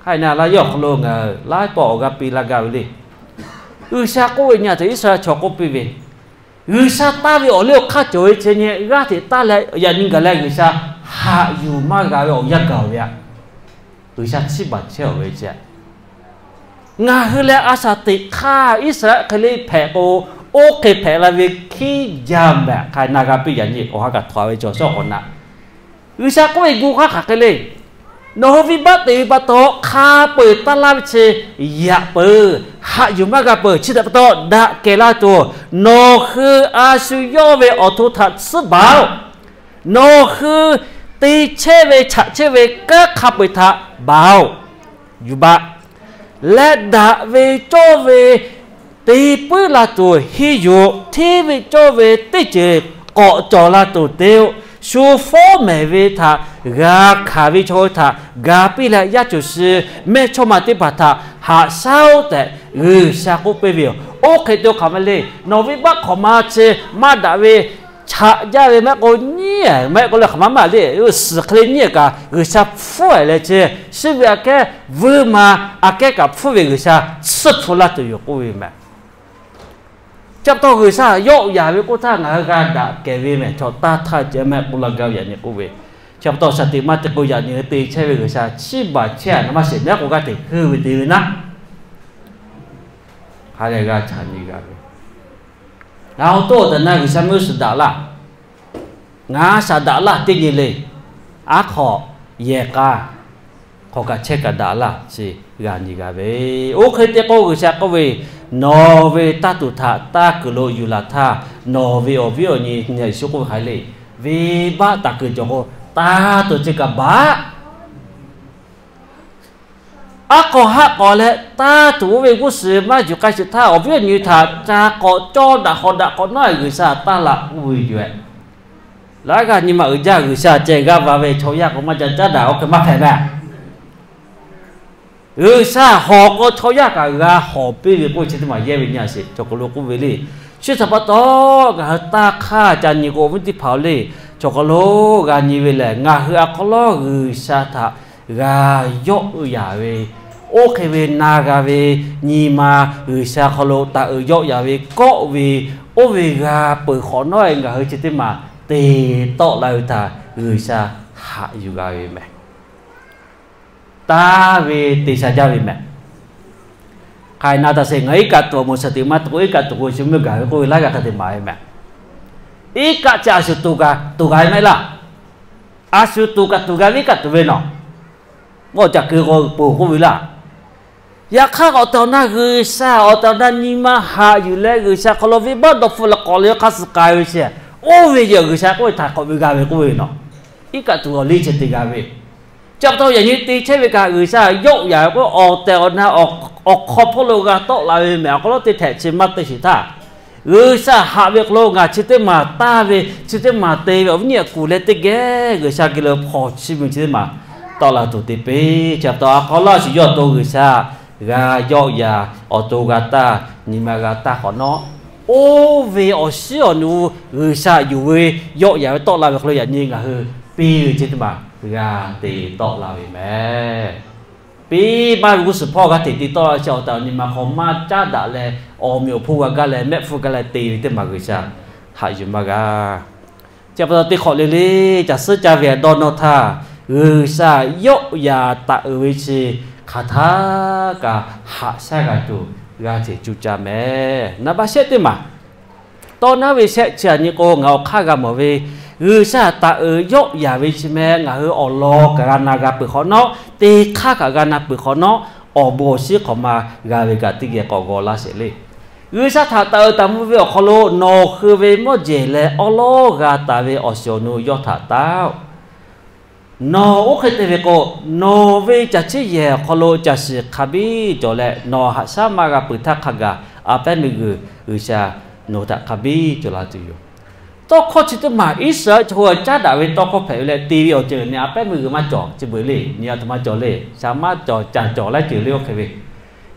Hk'a na la yawˇ awˬ hk'aw lo ngaˬ hui laiˉ pawˆ awˬ g'aˇ piˇ laˇ gaˇ ve le. G'uiˬsha k'oˆ ve nyi a hteꞈ Iˉsaˍreˍlaˆ chaw k'oˆ piˇ ve, G'uiˬsha taˇ ve awˬ liˇ awˬ hk'aˇ cawˬ ve chi nyi g'aˇ hteꞈ taˇ leh yaꞈ nyi gaˬ leh G'uiˬsha haꞈ yuˬ maˇ g'a ve awˬ yanˇ gaˬ ve aꞈ. G'uiˬsha chiˇ baˬ chehˇ-oˬ ve chi, ngaˬ hui leh a shaˍ teꞈ hk'aˇ Iˉsaˍreˍlaˆ hk'e le hpehꞈ k'o, oˇ hk'e hpehꞈ la ve hkiˉ jaˇ mehˬ. Hk'a na g'a piˇ yaꞈ nyi awˬ ha kaꞈ htaꞈ ve cawˬ shawˉ k'awꞈ na. G'uiˬsha k'oˆ ve gu hk'aˇ hk'aˬ hk'e le. Nawˬ hui venˇbaˆ te ve pa taw hk'a peu-eˬ taˇ laˇ ve chi yaꞈ peuˬ, haꞈ yuˬ maˇ g'a peuˬ. Chi htaꞈ pa taw daꞈ kehˬ la tuˬ, nawˬ hui a shu yawˇ ve awˬ to htaꞈ tsuhˉ baˬ-oˬ. Nawˬ hui te chehˇ ve chaꞈ chehˇ ve kanˉ hk'a peu-eˬ htaꞈ baˬ-oˬ. Yuˬ baˬ leh daꞈ ve cawˇ ve te puiˉ la tuˬ henˇ yuˬ, hteˇ ve cawˇ ve teˇ ceuˬ k'awꞈ cawˬ la tuˬ te-o. Shu fawˉ mehˍ ve htaꞈ g'a hkanˍ ve chaw hui htaꞈ ga piˇ leh, yaˇ cawˬ shi mehˇchawˇma teˇ hpaˍ htaꞈ haꞈ shaˉ-oˆ tehꞈ G'uiˬsha k'oˆ piˇ ve yoˬ. Oˇ hk'e te hk'aˬ ma le, nawˬ venˇbaˆ hk'awꞈ ma chi maˇ daꞈ ve chaꞈ jaˇ ve maˇ heˆ k'o nyiˉ-ehˍ maˇ heˆ k'o leh hk'aˬ ma maˇ le, suhˍ hk'e le nyiˉ-ehˍ kaꞈ G'uiˬsha hpfuhˇ-ehˍ leh chi, shiˉ ve aꞈ kehˉ vuiˇ ma aꞈ kehˉ kaꞈ hpfuhˇ ve G'uiˬsha tsuhˇ hpu laˇ tuˬ yoˬ k'oˆ ve mehˬ. Chi pa taw G'uiˬsha yawˆ yaˍ ve k'oˆ htaˇ ngaˬ hui g'a daꞈ kehˬ ve mehˬ. Chaw taˇ htaˇ ceh maˇ heˆ k'oˆ laˇ gaˇ ve yaꞈ nyi k'oˆ ve, chi pa taw shaˍ tiꞈ maˇ te k'o yaꞈ nyi hui te chehˇ ve G'uiˬsha chiˇ baˬ chehˇ-a na maˇ sheˍ, maˇ k'o g'aˇ hteꞈ heuˆ ve te ve naˉ, hk'a leh g'a chaꞈ nyi g'a ve. Ngaˬ awˬ to awˬ tehˬ na G'uiˬsha meuˇ suhˍ daꞈ laˇ. Ngaˬ shaˍ daꞈ laˇ teˇ nyi le. Aˉ hk'aw yehˬ k'a hk'aw kaꞈ chehˇ kaꞈ daꞈ laˇ chi g'a nyi g'a ve. Oˇ hk'e te k'o G'uiˬsha k'oˆ ve, nawˬ ve taˇ tuˬ htaꞈ taˇ kuiˬ lo yuˬ laˬ htaˇ, nawˬ ve awˬ viˉ awˬ nyi nyi Yeˍsuˆ k'oˆ ve hk'aˬ hk'e le, venˇbaˆ taˍ kuiˬ cawˬ k'o, taˇ tuˬ chi kaꞈ baˬ. Aˉ hk'aw haˆ k'awꞈ leh taˇ tuˬ oˇ ve g'uˇ suhˍ maˇ yuˬ k'ai sheˍ htaˇ, awˬ viˉ awˬ nyi htaꞈ ca k'awꞈ cawˇ daꞈ hk'awꞈ daꞈ k'awꞈ nawˉ G'uiˬsha taˇ laꞈ k'oˆ ve yoˬ-ehˍ. Laꞈ g'aˇ nyi ma uiˍ jaˇ G'uiˬsha ceh g'aˇ va ve chaw yaˇ k'o maˇ ca caˉ daꞈ oˇ hk'e maˇ hpehꞈ mehˬ. G'uiˬsha hawˬ k'o chaw yaˇ kaꞈ g'a hawˬ piˇ ve k'oˆ chi teˇ maˬ yehˇ ve nyi a sheˍ. Cawˬ k'aw lo k'oˆ ve le. Chi htaꞈ pa taw ngaˬ hui taˇ hk'aˇ ca nyi k'o, awˬ viˉ teˇ hpaˍ-oˬ le, cawˬ k'aw lo g'a nyi ve lehˬ, ngaˬ hui a hk'aw lo G'uiˬsha htaꞈ g'a yawˆ yaˍ ve, oˇ hk'e ve na g'a ve, nyi ma G'uiˬsha hk'aw lo taˍ uiˍ yawˆ yaˍ ve kawˆ ve, oˇ ve g'a peuˬ hk'awꞈ nawˉ-e ngaˬ hui chi teˇ maˬ te tawˆ la ve htaꞈ G'uiˬsha haꞈ yuˬ g'a ve mehˬ. Taˇ ve te sha jaˇ ve mehˬ. Hk'aˬ hk'e na taˍ sheˍ, ngaˬ iˉ kaˆ tuˬ awˬ moˍ shaˍ tiꞈ maˇ tuˬ k'o, iˉ kaˆ tuˬ k'o shu meuˇ gaˬ ve k'oˆ ve laiˉ g'aˇ hk'a te maˍ ve mehˬ. Iˉ kaˆ chi a shu tuˬ kaꞈ tuˬ g'a ve maˇ heˆ laˇ. A shu tuˬ kaꞈ tuˬ g'a ve iˉ kaˆ tuˬ ve nawˬ, mawˇ caꞈ keu k'o poˬ k'oˆ ve laˇ. Yaꞈ hk'aˇ awˬ tehˬ awˬ na G'uiˬsha, awˬ tehˬ awˬ na nyi ma haꞈ yuˬ leh G'uiˬsha hk'aw lo venˇbaˆ dawˇ hpfuhˆ leh k'awꞈ leh hk'a suh k'ai ve sheˍ. Oˇ ve yehˬ G'uiˬsha k'oˆ ve htaꞈ k'awꞈ ve g'a ve k'oˆ ve nawˬ, iˉ kaˆ tuˬ awˬ liˇ chi te g'a ve. Chi pa taw yaꞈ nyi te chehˇ ve kaꞈ G'uiˬsha yawˆ yaˍ ve k'o, awˬ tehˬ awˬ na awˬ hk'aw hpawˇ lo g'a tawˆ la ve mehˬ. Awˬ hk'aw lo teˇ htehꞈ chi maˇ te sheˍ htaˇ, G'uiˬsha haꞈ ve hk'aw lo ngaˬ chi teˇ maˬ taˇ ve, chi teˇ maˬ te ve awˬ viˉ awˬ nyi kuˬ leh teˇ geh G'uiˬsha geh lo hpawnˬ chiˇ mvuh chi teˇ maˬ tawˆ la tuˬ te piˇ. Chi pa taw awˬ hk'aw lo a shu yawˇ awˬ to G'uiˬsha g'a yawˆ yaˍ, awˬ to g'a taˇ, nyi ma g'a taˇ hk'awꞈ nawˉ, oˇ ve awˬ shiˉ awˬ nu G'uiˬsha yuˬ ve yawˆ yaˍ ve tawˆ la ve hk'aw lo yaꞈ nyi ngaˬ hui piˇ ve chi teˇ maˬ g'a te tawˆ la ve mehˬ. piˇ maˇ ve g'uˇ suhˍ hpawˇ g'aˇ hteꞈ te tawˆ la ve chi awˬ tehˬ awˬ nyi ma hk'aw maˇ caˉ daꞈ leh, awˬ meꞈ awˬ hponˇ g'a gaˇ leh mehˆ hpfuhˇ gaˇ leh te ve teˇ maˬ G'uiˬsha haꞈ yuˬ maˇ g'a. Chi pa taw teˇ hk'awꞈ le le, caˬ suhˉ caˇ ve dawˇ nawˇ htaˇ, G'uiˬsha yawˆ yaˍ taˍ uiˍ ve chi hk'aˬ htaˇ kaꞈ haꞈ shaˉ g'a tuˬ g'a hteꞈ cuˇ caˇ mehˍ. Naˍ baˆ shehˆ teˇ maˬ, tawˇ naˉ ve shehˆ chi aꞈ nyi k'o, ngaˬ awˬ hk'aˇ g'a mawˬ ve, G'uiˬsha taˍ uiˍ yawˆ yaˍ ve chi mehˍ ngaˬ hui awˬ lawn kaꞈ g'a na g'a peuˬ hk'awꞈ nawˉ, teˇ hk'aˇ kaꞈ g'a na peuˬ hk'awꞈ nawˉ, awˬ bon awˬ shinˉ hk'awꞈ ma g'a ve kaꞈ teˇ geh k'awꞈ g'aw laˇ sheˍ le. G'uiˬsha htaꞈ taˍ uiˍ taˍ mvuh ve awˬ hk'aw lo nawˬ hui ve mawˇ jehˬ leh awˉ lawˉ g'a taˍ ve awˬ shiˍ awˬ nu yawˇ htaꞈ taˍ-oˬ. Nawˬ oˇ hk'e te ve k'o, nawˬ ve caˬ chiˇ yehˬ awˬ hk'aw lo caˬ shiˍ hk'a biˇ cawˬ leh, nawˬ haꞈ shaˉ maˇ g'a peuˬ htaˇ hk'a gaˬ a pehˉ meuˇ g'uiˬ G'uiˬsha nawˬ htaꞈ hk'a biˇ cawˬ la tuˬ yoˬ. Tawˇ hkawˇ chi teˇ maˬ Iˉsaˍreˍlaˆ chaw hui caˉ daꞈ ve tawˇ hkawˇ hpehꞈ ve leh te ve awˬ ceuˬ nyi a pehˉ meuˇ g'uiˬ maˇ cawˬ, chi beuꞈ le nyi a htoꞈ ma cawˬ le, shaˍ maˇ cawˬ caˬ cawˬ laiˉ ceuˬ le oˇ hk'e ve.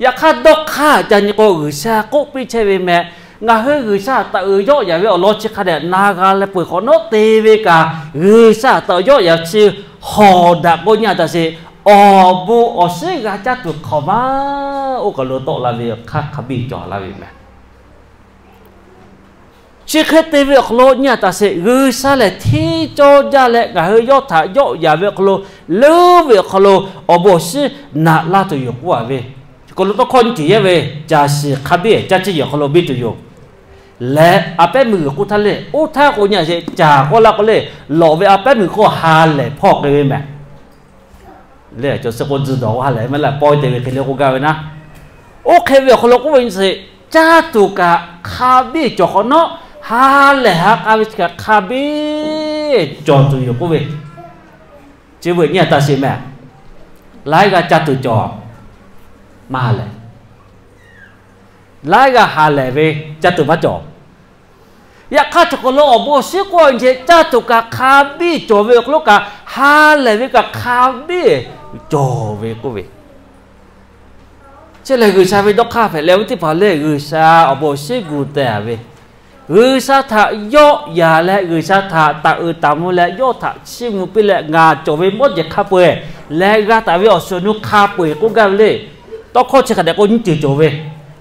Yaꞈ hk'aˇ dawˇ hk'aˇ ca nyi k'o, G'uiˬsha k'oˆ piˇ chehˇ ve mehˍ, ngaˬ hui G'uiˬsha taˍ uiˍ yawˆ yaˍ ve awˬ lawn chi hk'a dehꞈ na g'a leh peuˬ hk'awꞈ nawˉ te ve kaꞈ, G'uiˬsha taˍ uiˍ yawˆ yaˍ chi hawˍ daꞈ k'o nyi a taˍ sheˍ, awˬ bon awˬ shinˉ g'a caˇ tuˬ hk'awꞈ maˇ oˇ kaˬ lo tawˆ la ve hk'aˇ hk'a biˇ cawˬ la ve mehˍ. Chi hk'e te ve awˬ hk'aw lo nyi a taˍ sheˍ, G'uiˬsha lehˬ hteˇ cawˇ jaˇ leh ngaˬ hui yawˇ htaꞈ yawˆ yaˍ ve awˬ hk'aw lo, leuˉ ve awˬ hk'aw lo awˬ bon awˬ shinˉ naꞈ laˇ tuˬ yoˬ k'oˆ a ve. Chi hk'aw lo tawˇ hkawˇ nyiˇ ceuˬ yehˇ ve, caˬ shiˍ hk'a biˇ caˇ ciˇ yehˬ awˬ hk'aw lo biˇ tuˬ yoˬ. Leh a pehˉ meuˇ g'uiˬ k'oˆ htaˇ le, oˇ htaˇ k'o nyi a sheˍ, caˬ k'oˆ laˇ k'o le, lawꞈ ve a pehˉ meuˇ k'o ha lehˬ hpawˇ k'ai ve mehˍ. Leh cawˬ suh k'o tzuhˬ dawˬ k'o ha lehˬ maˇ laˇ pawˇ te ve hk'e le k'oˆ gaˇ ve naˉ. Oˇ hk'e ve awˬ hk'aw lo k'oˆ ve nyi sheˍ, caˇ tuˬ kaꞈ hk'a biˇ cawˬ hk'awꞈ nawˉ, ha lehˬ ha k'a ve chi kaꞈ hk'a biˇ cawˬ tuˬ yoˬ k'oˆ ve. Chi beuꞈ nyi a taˍ sheˍ mehˍ. Laiˉ g'aˇ caˇ tuˬ cawˬ maˇ ha lehˬ. Laiˉ g'aˇ ha lehˬ ve caˇ tuˬ maˇ cawˬ. Yaꞈ hk'aˇ chaw hk'aw lo awˬ bon awˬ shinˉ k'oˆ ve nyi sheˍ, caˇ tuˬ kaꞈ hk'a biˇ cawˬ ve awˬ hk'aw lo kaꞈ ha lehˬ ve kaꞈ hk'a biˇ cawˬ ve k'oˆ ve. Chi lehˬ G'uiˬsha ve dawˇ hk'aˇ hpehꞈ leh awˬ viˉ teˇ hpaˍ le, G'uiˬsha awˬ bon awˬ shinˉ gu teh a ve, G'uiˬsha htaꞈ yawˆ yaˍ leh G'uiˬsha htaꞈ taˍ uiˍ taˍ mvuh leh yawˇ htaꞈ chiˇ mvuh piˇ leh ngaˬ cawˬ ve mawˇ jehˬ hk'a peu-eˬ leh g'a taˍ ve awˬ shiˍ awˬ nu hk'a peu-eˬ k'oˆ gaˇ ve le. Tawˇ hkawˇ chi hk'a dehꞈ k'o nyiˇ ceuˬ cawˬ ve,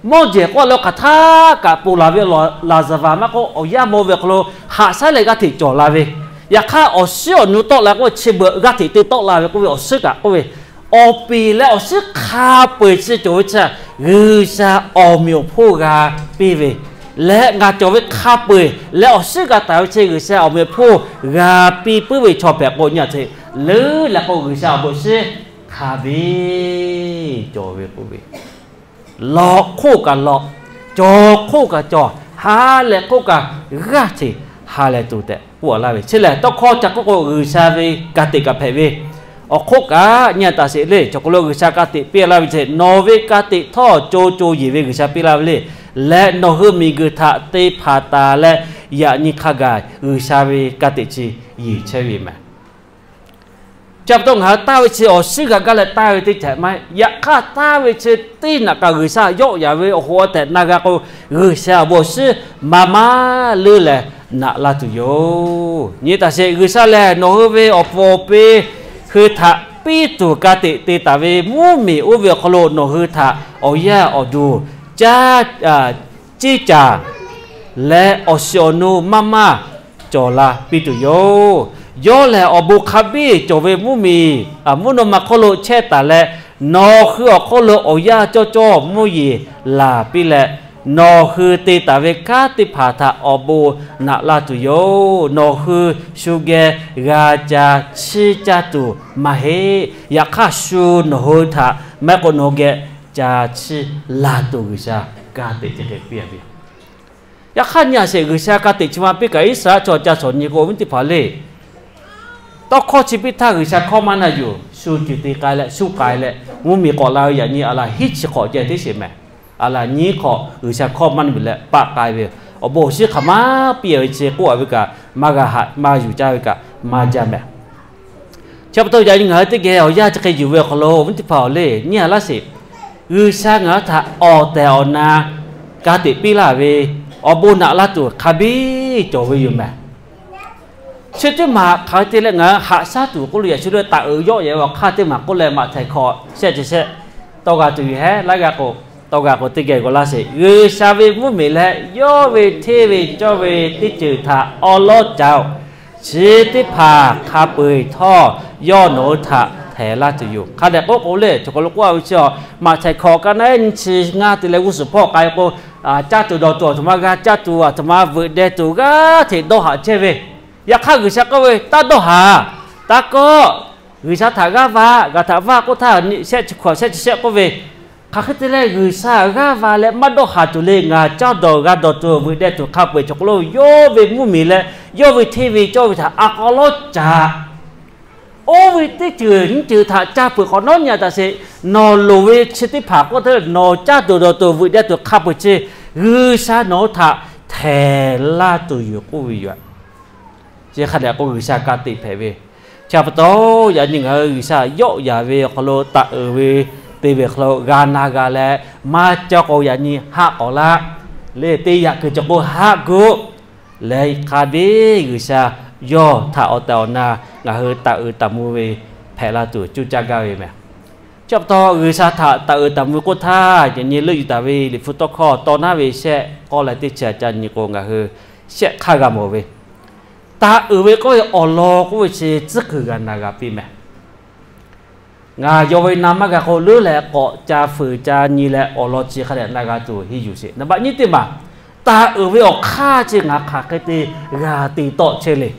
mawˇ jehˬ k'oˆ leh hk'aˬ htaˇ kaꞈ ponˬ laˬ ve laˍzaˍvaˍ maˇ k'oˆ, awˬ yanˇ maw ve awˬ hk'aw lo haꞈ shaˉ leh g'aˇ hteꞈ cawˬ la ve. Yaꞈ hk'aˇ awˬ shinˉ awˬ nu tawˆ la k'oˆ ve chi beuꞈ g'aˇ hteꞈ te tawˆ la ve k'oˆ ve awˬ shinˉ kaꞈ k'oˆ ve, awˬ piˍ leh awˬ shinˉ hk'a peu-eˬ chi cawˬ ve chi, G'uiˬsha awˬ meꞈ awˬ hponˇ g'a piˇ ve leh ngaˬ cawˬ ve hk'a peu-eˬ leh awˬ shinˉ g'a taˍ ve chi G'uiˬsha awˬ meꞈ awˬ hponˇ g'a piˇ puiˉ ve chaw hpehꞈ k'o nyi a sheˍ, leuˉ leh k'o G'uiˬsha awˬ bon shinˉ hk'a biˇ cawˬ ve k'oˆ ve. Lawꞈ hk'oˆ kaꞈ lawꞈ, cawˬ hk'oˆ kaꞈ cawˬ, ha lehˬ hk'oˆ kaꞈ g'aˇ hteꞈ ha lehˬ tuˬ tehꞈ k'oˆ laˇ ve. Chi lehˬ tawˇ hkawˇ ca k'oˆ k'o G'uiˬsha ve ka tiꞈ kaꞈ hpehꞈ ve, awˬ hk'oˆ kaꞈ nyi a taˍ sheˍ le, chaw hk'aw lo G'uiˬsha ka tiꞈ piˇ laˇ ve chi nawˬ ve ka tiꞈ htawˇ co co yeˬ ve G'uiˬsha piˇ laˇ ve le. Leh nawˬ hui miˬguiˬ htaꞈ te hpanˍ taˍ leh yaꞈ nyi hk'a gaˬ G'uiˬsha ve ka tiꞈ chi yeˬ chehˇ ve mehˍ. Chi pa taw ngaˬ hui taˇ ve chi awˬ shinˉ g'a gaˇ leh taˇ ve teˇ ceuˬ maˇ heˆ. Yaꞈ hk'aˇ taˇ ve chi teˇ naꞈ kaꞈ G'uiˬsha yawˆ yaˍ ve awˬ hoꞈ awˬ tehꞈ na g'a k'o, G'uiˬsha awˬ bon awˬ shinˉ maˇ maˇ leuˉ leh naꞈ laˇ tuˬ yoˬ. Nyi taˍ sheˍ, G'uiˬsha lehˬ nawˬ hui ve awˬ puˍ awˬ pi hui htaꞈ piˇ tuˬ ka tiꞈ te taˍ ve mvuhˇmiˬ oˇ ve awˬ hk'aw lo nawˬ hui htaꞈ awˬ yaˇ awˬ duˬ caˇ ceˇ caˍ leh awˬ shiˍ awˬ nu maˇ maˇ cawˬ la piˇ tuˬ yoˬ. Yawˇ lehˬ awˬ bon hk'a biˇ cawˬ ve mvuhˇmiˬ mvuhˇ naw ma hk'oˆ lo chehˇ taˍ leh, nawˬ hui awˬ hk'oˆ lo awˬ yaˇ cawˇ cawˇ mvuhˇ yeˬ laˬ piˇ leh, nawˬ hui te taˍ ve kanˉ teˇ hpaˍ htaꞈ awˬ bon naꞈ la tuˬ yoˬ. Nawˬ hui shu geh g'a ca chiˇ caˇ tuˬ maˇ heˆ. Yaꞈ hk'aˇ shu nawˬ hui htaꞈ maˇ heˆ k'o nawˬ hui geh ca chiˇ la tuˬ G'uiˬsha ka tiꞈ chi hk'e piˇ a ve. Yaꞈ hk'aˇ nyi a sheˍ, G'uiˬsha ka tiꞈ chi ma piˇ kaꞈ Iˉsaˍreˍlaˆ chaw ca shawˍ nyi k'o, awˬ viˉ teˇ hpaˍ le, tawˇ hkawˇ chi piˇ htaˇ G'uiˬsha hkawˇ maˇ na yuˬ, shu ceuˬ te k'ai leh shu k'ai leh mvuhˇmiˬ k'awꞈ la ve yaꞈ nyi a laˬ hiˉ chi hk'awꞈ ceh teˇ sheˍ mehˍ. A laˬ nyiˉ hk'awꞈ G'uiˬsha hkawˇ maˇ na yuˬ leh paˆ k'ai ve, awˬ bon awˬ shinˉ hk'aˬ maˇ piˇ ve chi k'oˆ a ve kaꞈ maˇ g'a haꞈ maˇ yuˬ caˇ ve kaꞈ maˇ jaˇ mehˍ. Chi pa taw yaꞈ nyi ngaˬ hui teˇ geh awˬ yanˇ chi hk'e yuˬ ve awˬ hk'aw lo awˬ viˉ teˇ hpaˍ awˬ le nyi a laˇ sheˍ. G'uiˬsha ngaˬ hui htaꞈ awˬ tehˬ awˬ na ka tiꞈ piˇ laˇ ve, awˬ bon naꞈ laˇ tuˬ hk'a biˇ cawˬ ve yoˬ mehˍ. Chi teˇ maˬ hk'aˬ hk'e te leh ngaˬ hui haꞈ shaˉ tuˬ k'oˆ lo yaꞈ shu lo taˍ uiˍ yawˆ yehˬ ve awˬ hk'aˇ teˇ maˬ k'oˆ leh, Maꞈhtehˍ hkawꞈ shehˆ chi shehˆ tawˇ g'a tuˬ yoˬ hehˉ. Laiˉ g'aˇ k'o, tawˇ g'a k'o teˇ geh g'aw laˇ sheˍ. G'uiˬsha ve mvuhˇmiˬ leh yawˇ ve hteˇ ve cawˇ ve teˇ ceuˬ htaꞈ awˉ lawˉ caˍ-oˬ. Chi teˇ hpaˍ hk'a peu-eˬ htawˇ yawˇ nawˬ hui htaꞈ htehˍ laˇ tuˬ yoˬ. Hk'a dehꞈ k'oˆ k'o le, chaw hk'aw lo k'oˆ a ve chi, Maꞈhtehˍ hkawꞈ ka naˉ nyi chi ngaˇ te leh g'uˇ suhˍ hpawˇ k'ai k'o, caˇ tuˬ dawˬ tuˬ aˬ htoꞈ ma g'a caˇ tuˬ, aˬ htoꞈ ma veuꞈ deh tuˬ g'aˇ hteꞈ dawˇ haꞈ chehˇ ve. Yaꞈ hk'aˇ G'uiˬsha k'oˆ ve, Taˇ dawˇ haˍ. Taˇ kawˆ. G'uiˬsha htaꞈ g'aˇ va, g'aˬ htaꞈ vaˇ k'oˆ htaˇ, shehˆ chi hkawꞈ shehˆ chi shehˆ k'oˆ ve, hk'aˬ hk'e te leh G'uiˬsha g'aˇ va leh maˇ dawˇ haˍ tuˬ le. Ngaˬ caˇ dawˬ g'a dawˬ tuˬ veuꞈ deh tuˬ hk'a peu-eˬ chaw hk'aw lo yawˇ ve mvuhˇmiˬ leh yawˇ ve hteˇ ve cawˇ ve htaꞈ a k'aw lawˉ caˍ. Oˇ ve teˇ ceuˬ nyiˇ ceuˬ htaꞈ ca peuˬ k'awꞈ nawˉ nyi-a taꞈ sheˍ. Nawˬ loˍ ve chi teˇ hpaˍ k'oˆ htaˇ, nawˬ caˇ tuˬ dawˬ tuˬ veuꞈ deh tuˬ hk'a peu-eˬ chi G'uiˬsha nawˬ hui htaꞈ htehˍ laˇ tuˬ yoˬ k'oˆ ve yoˬ. Chi hk'a dehꞈ k'o G'uiˬsha ka tiꞈ hpehꞈ ve. Chi pa taw, yaꞈ nyi ngaˬ hui G'uiˬsha yawˆ yaˍ ve awˬ hk'aw lo taˍ uiˍ ve te ve awˬ hk'aw lo g'a na g'a leh, maˇ caˇ k'o yaꞈ nyi haˆ k'awꞈ laˇ. Le teˇ yaꞈ kuiˬ cawˬ k'o haˆ kuˬ. Leh hk'a biˇ G'uiˬsha yawˇ htaꞈ awˬ tehˬ awˬ na ngaˬ hui taˍ uiˍ taˍ mvuh ve hpehꞈ la tuˬ cuˇ caˇ gaˇ ve meh. Chi pa taw G'uiˬsha htaꞈ taˍ uiˍ taˍ mvuh k'oˆ htaˇ, yaꞈ nyi leuˆ yuˬ taˍ ve Liꞈ hpu tawˇ hkawˇ tawˇ naˉ ve shehˆ k'awˇ leh teˇ chi a ca nyi k'o ngaˬ hui shehˆ hk'aˇ g'a mawˬ ve, taˍ uiˍ ve k'oˆ ve awˬ lawn k'oˆ ve chi tcuhˉ kuiˬ g'a na g'a piˇ meh. Ngaˬ yaw ve na maˇ g'a k'o leuˉ leh k'awꞈ ca fuiˍ ca nyi leh awˬ lawn chi hk'a dehꞈ na g'a tuˬ henˇ yuˬ sheˍ. Naˍ baꞈ nyiˇ teˇ maˬ, taˍ uiˍ ve awˬ hk'aˇ chi ngaˬ hk'aˬ hk'e te g'a te tawˆ chehˇ le.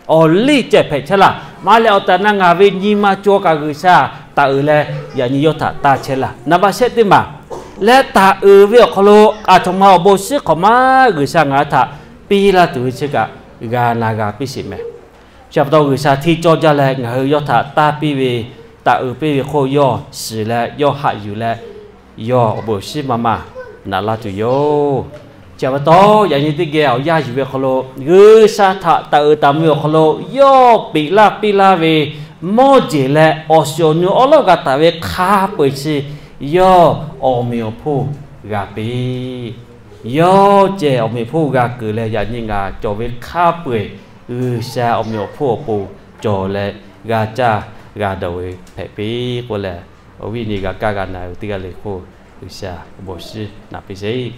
Awˬ liˇ ceh hpehꞈ chehˇ laˇ. Maˇ leh awˬ tehˬ awˬ na ngaˬ ve nyi ma caw kaꞈ G'uiˬsha taˍ uiˍ leh yaꞈ nyi yawˇ htaꞈ taˇ chehˇ laˇ. Naˍ baꞈ shehˆ teˇ maˬ, leh taˍ uiˍ ve awˬ hk'aw lo aˬ htoꞈ ma awˬ bon shinˉ hk'awꞈ ma G'uiˬsha ngaˬ hui htaꞈ piˇ laˇ tuˬ ve chi kaꞈ g'a na g'a piˇ sheˍ meh. Chi pa taw G'uiˬsha hteˇ cawˇ jaˇ leh ngaˬ hui yawˇ htaꞈ taˇ piˇ ve, taˍ uiˍ piˇ ve hk'oˆ yawˇ shiˍ leh yawˇ haꞈ yuˬ leh yawˇ awˬ bon shinˉ maˇ maˇ naꞈ laˇ tuˬ yoˬ. Chi pa taw yaꞈ nyi teˇ geh awˬ yanˇ yuˬ ve awˬ hk'aw lo G'uiˬsha htaꞈ taˍ uiˍ taˍ mvuh ve awˬ hk'aw lo yawˇ peꞈ laˇ piˇ laˇ ve mawˇ jeˬ leh awˬ shiˍ awˬ nu awˉ lawˉ g'a taˍ ve hk'a peu-eˬ chi yawˇ awˬ meꞈ awˬ hponˇ g'a piˇ. Yawˇ ceh awˬ meꞈ awˬ hponˇ g'a keunˍ leh yaꞈ nyi ngaˬ cawˬ ve hk'a peu-eˬ G'uiˬsha awˬ meꞈ awˬ hponˇ awˬ pon cawˬ leh g'a caˇ g'a dawˬ ve hpehꞈ piˇ k'oˆ leh, awˬ viˉ awˬ nyi g'a kaˇ g'a na ve teˇ g'aˇ le hk'oˆ G'uiˬsha awˬ bon shinˉ naꞈ piˇ sheˍ.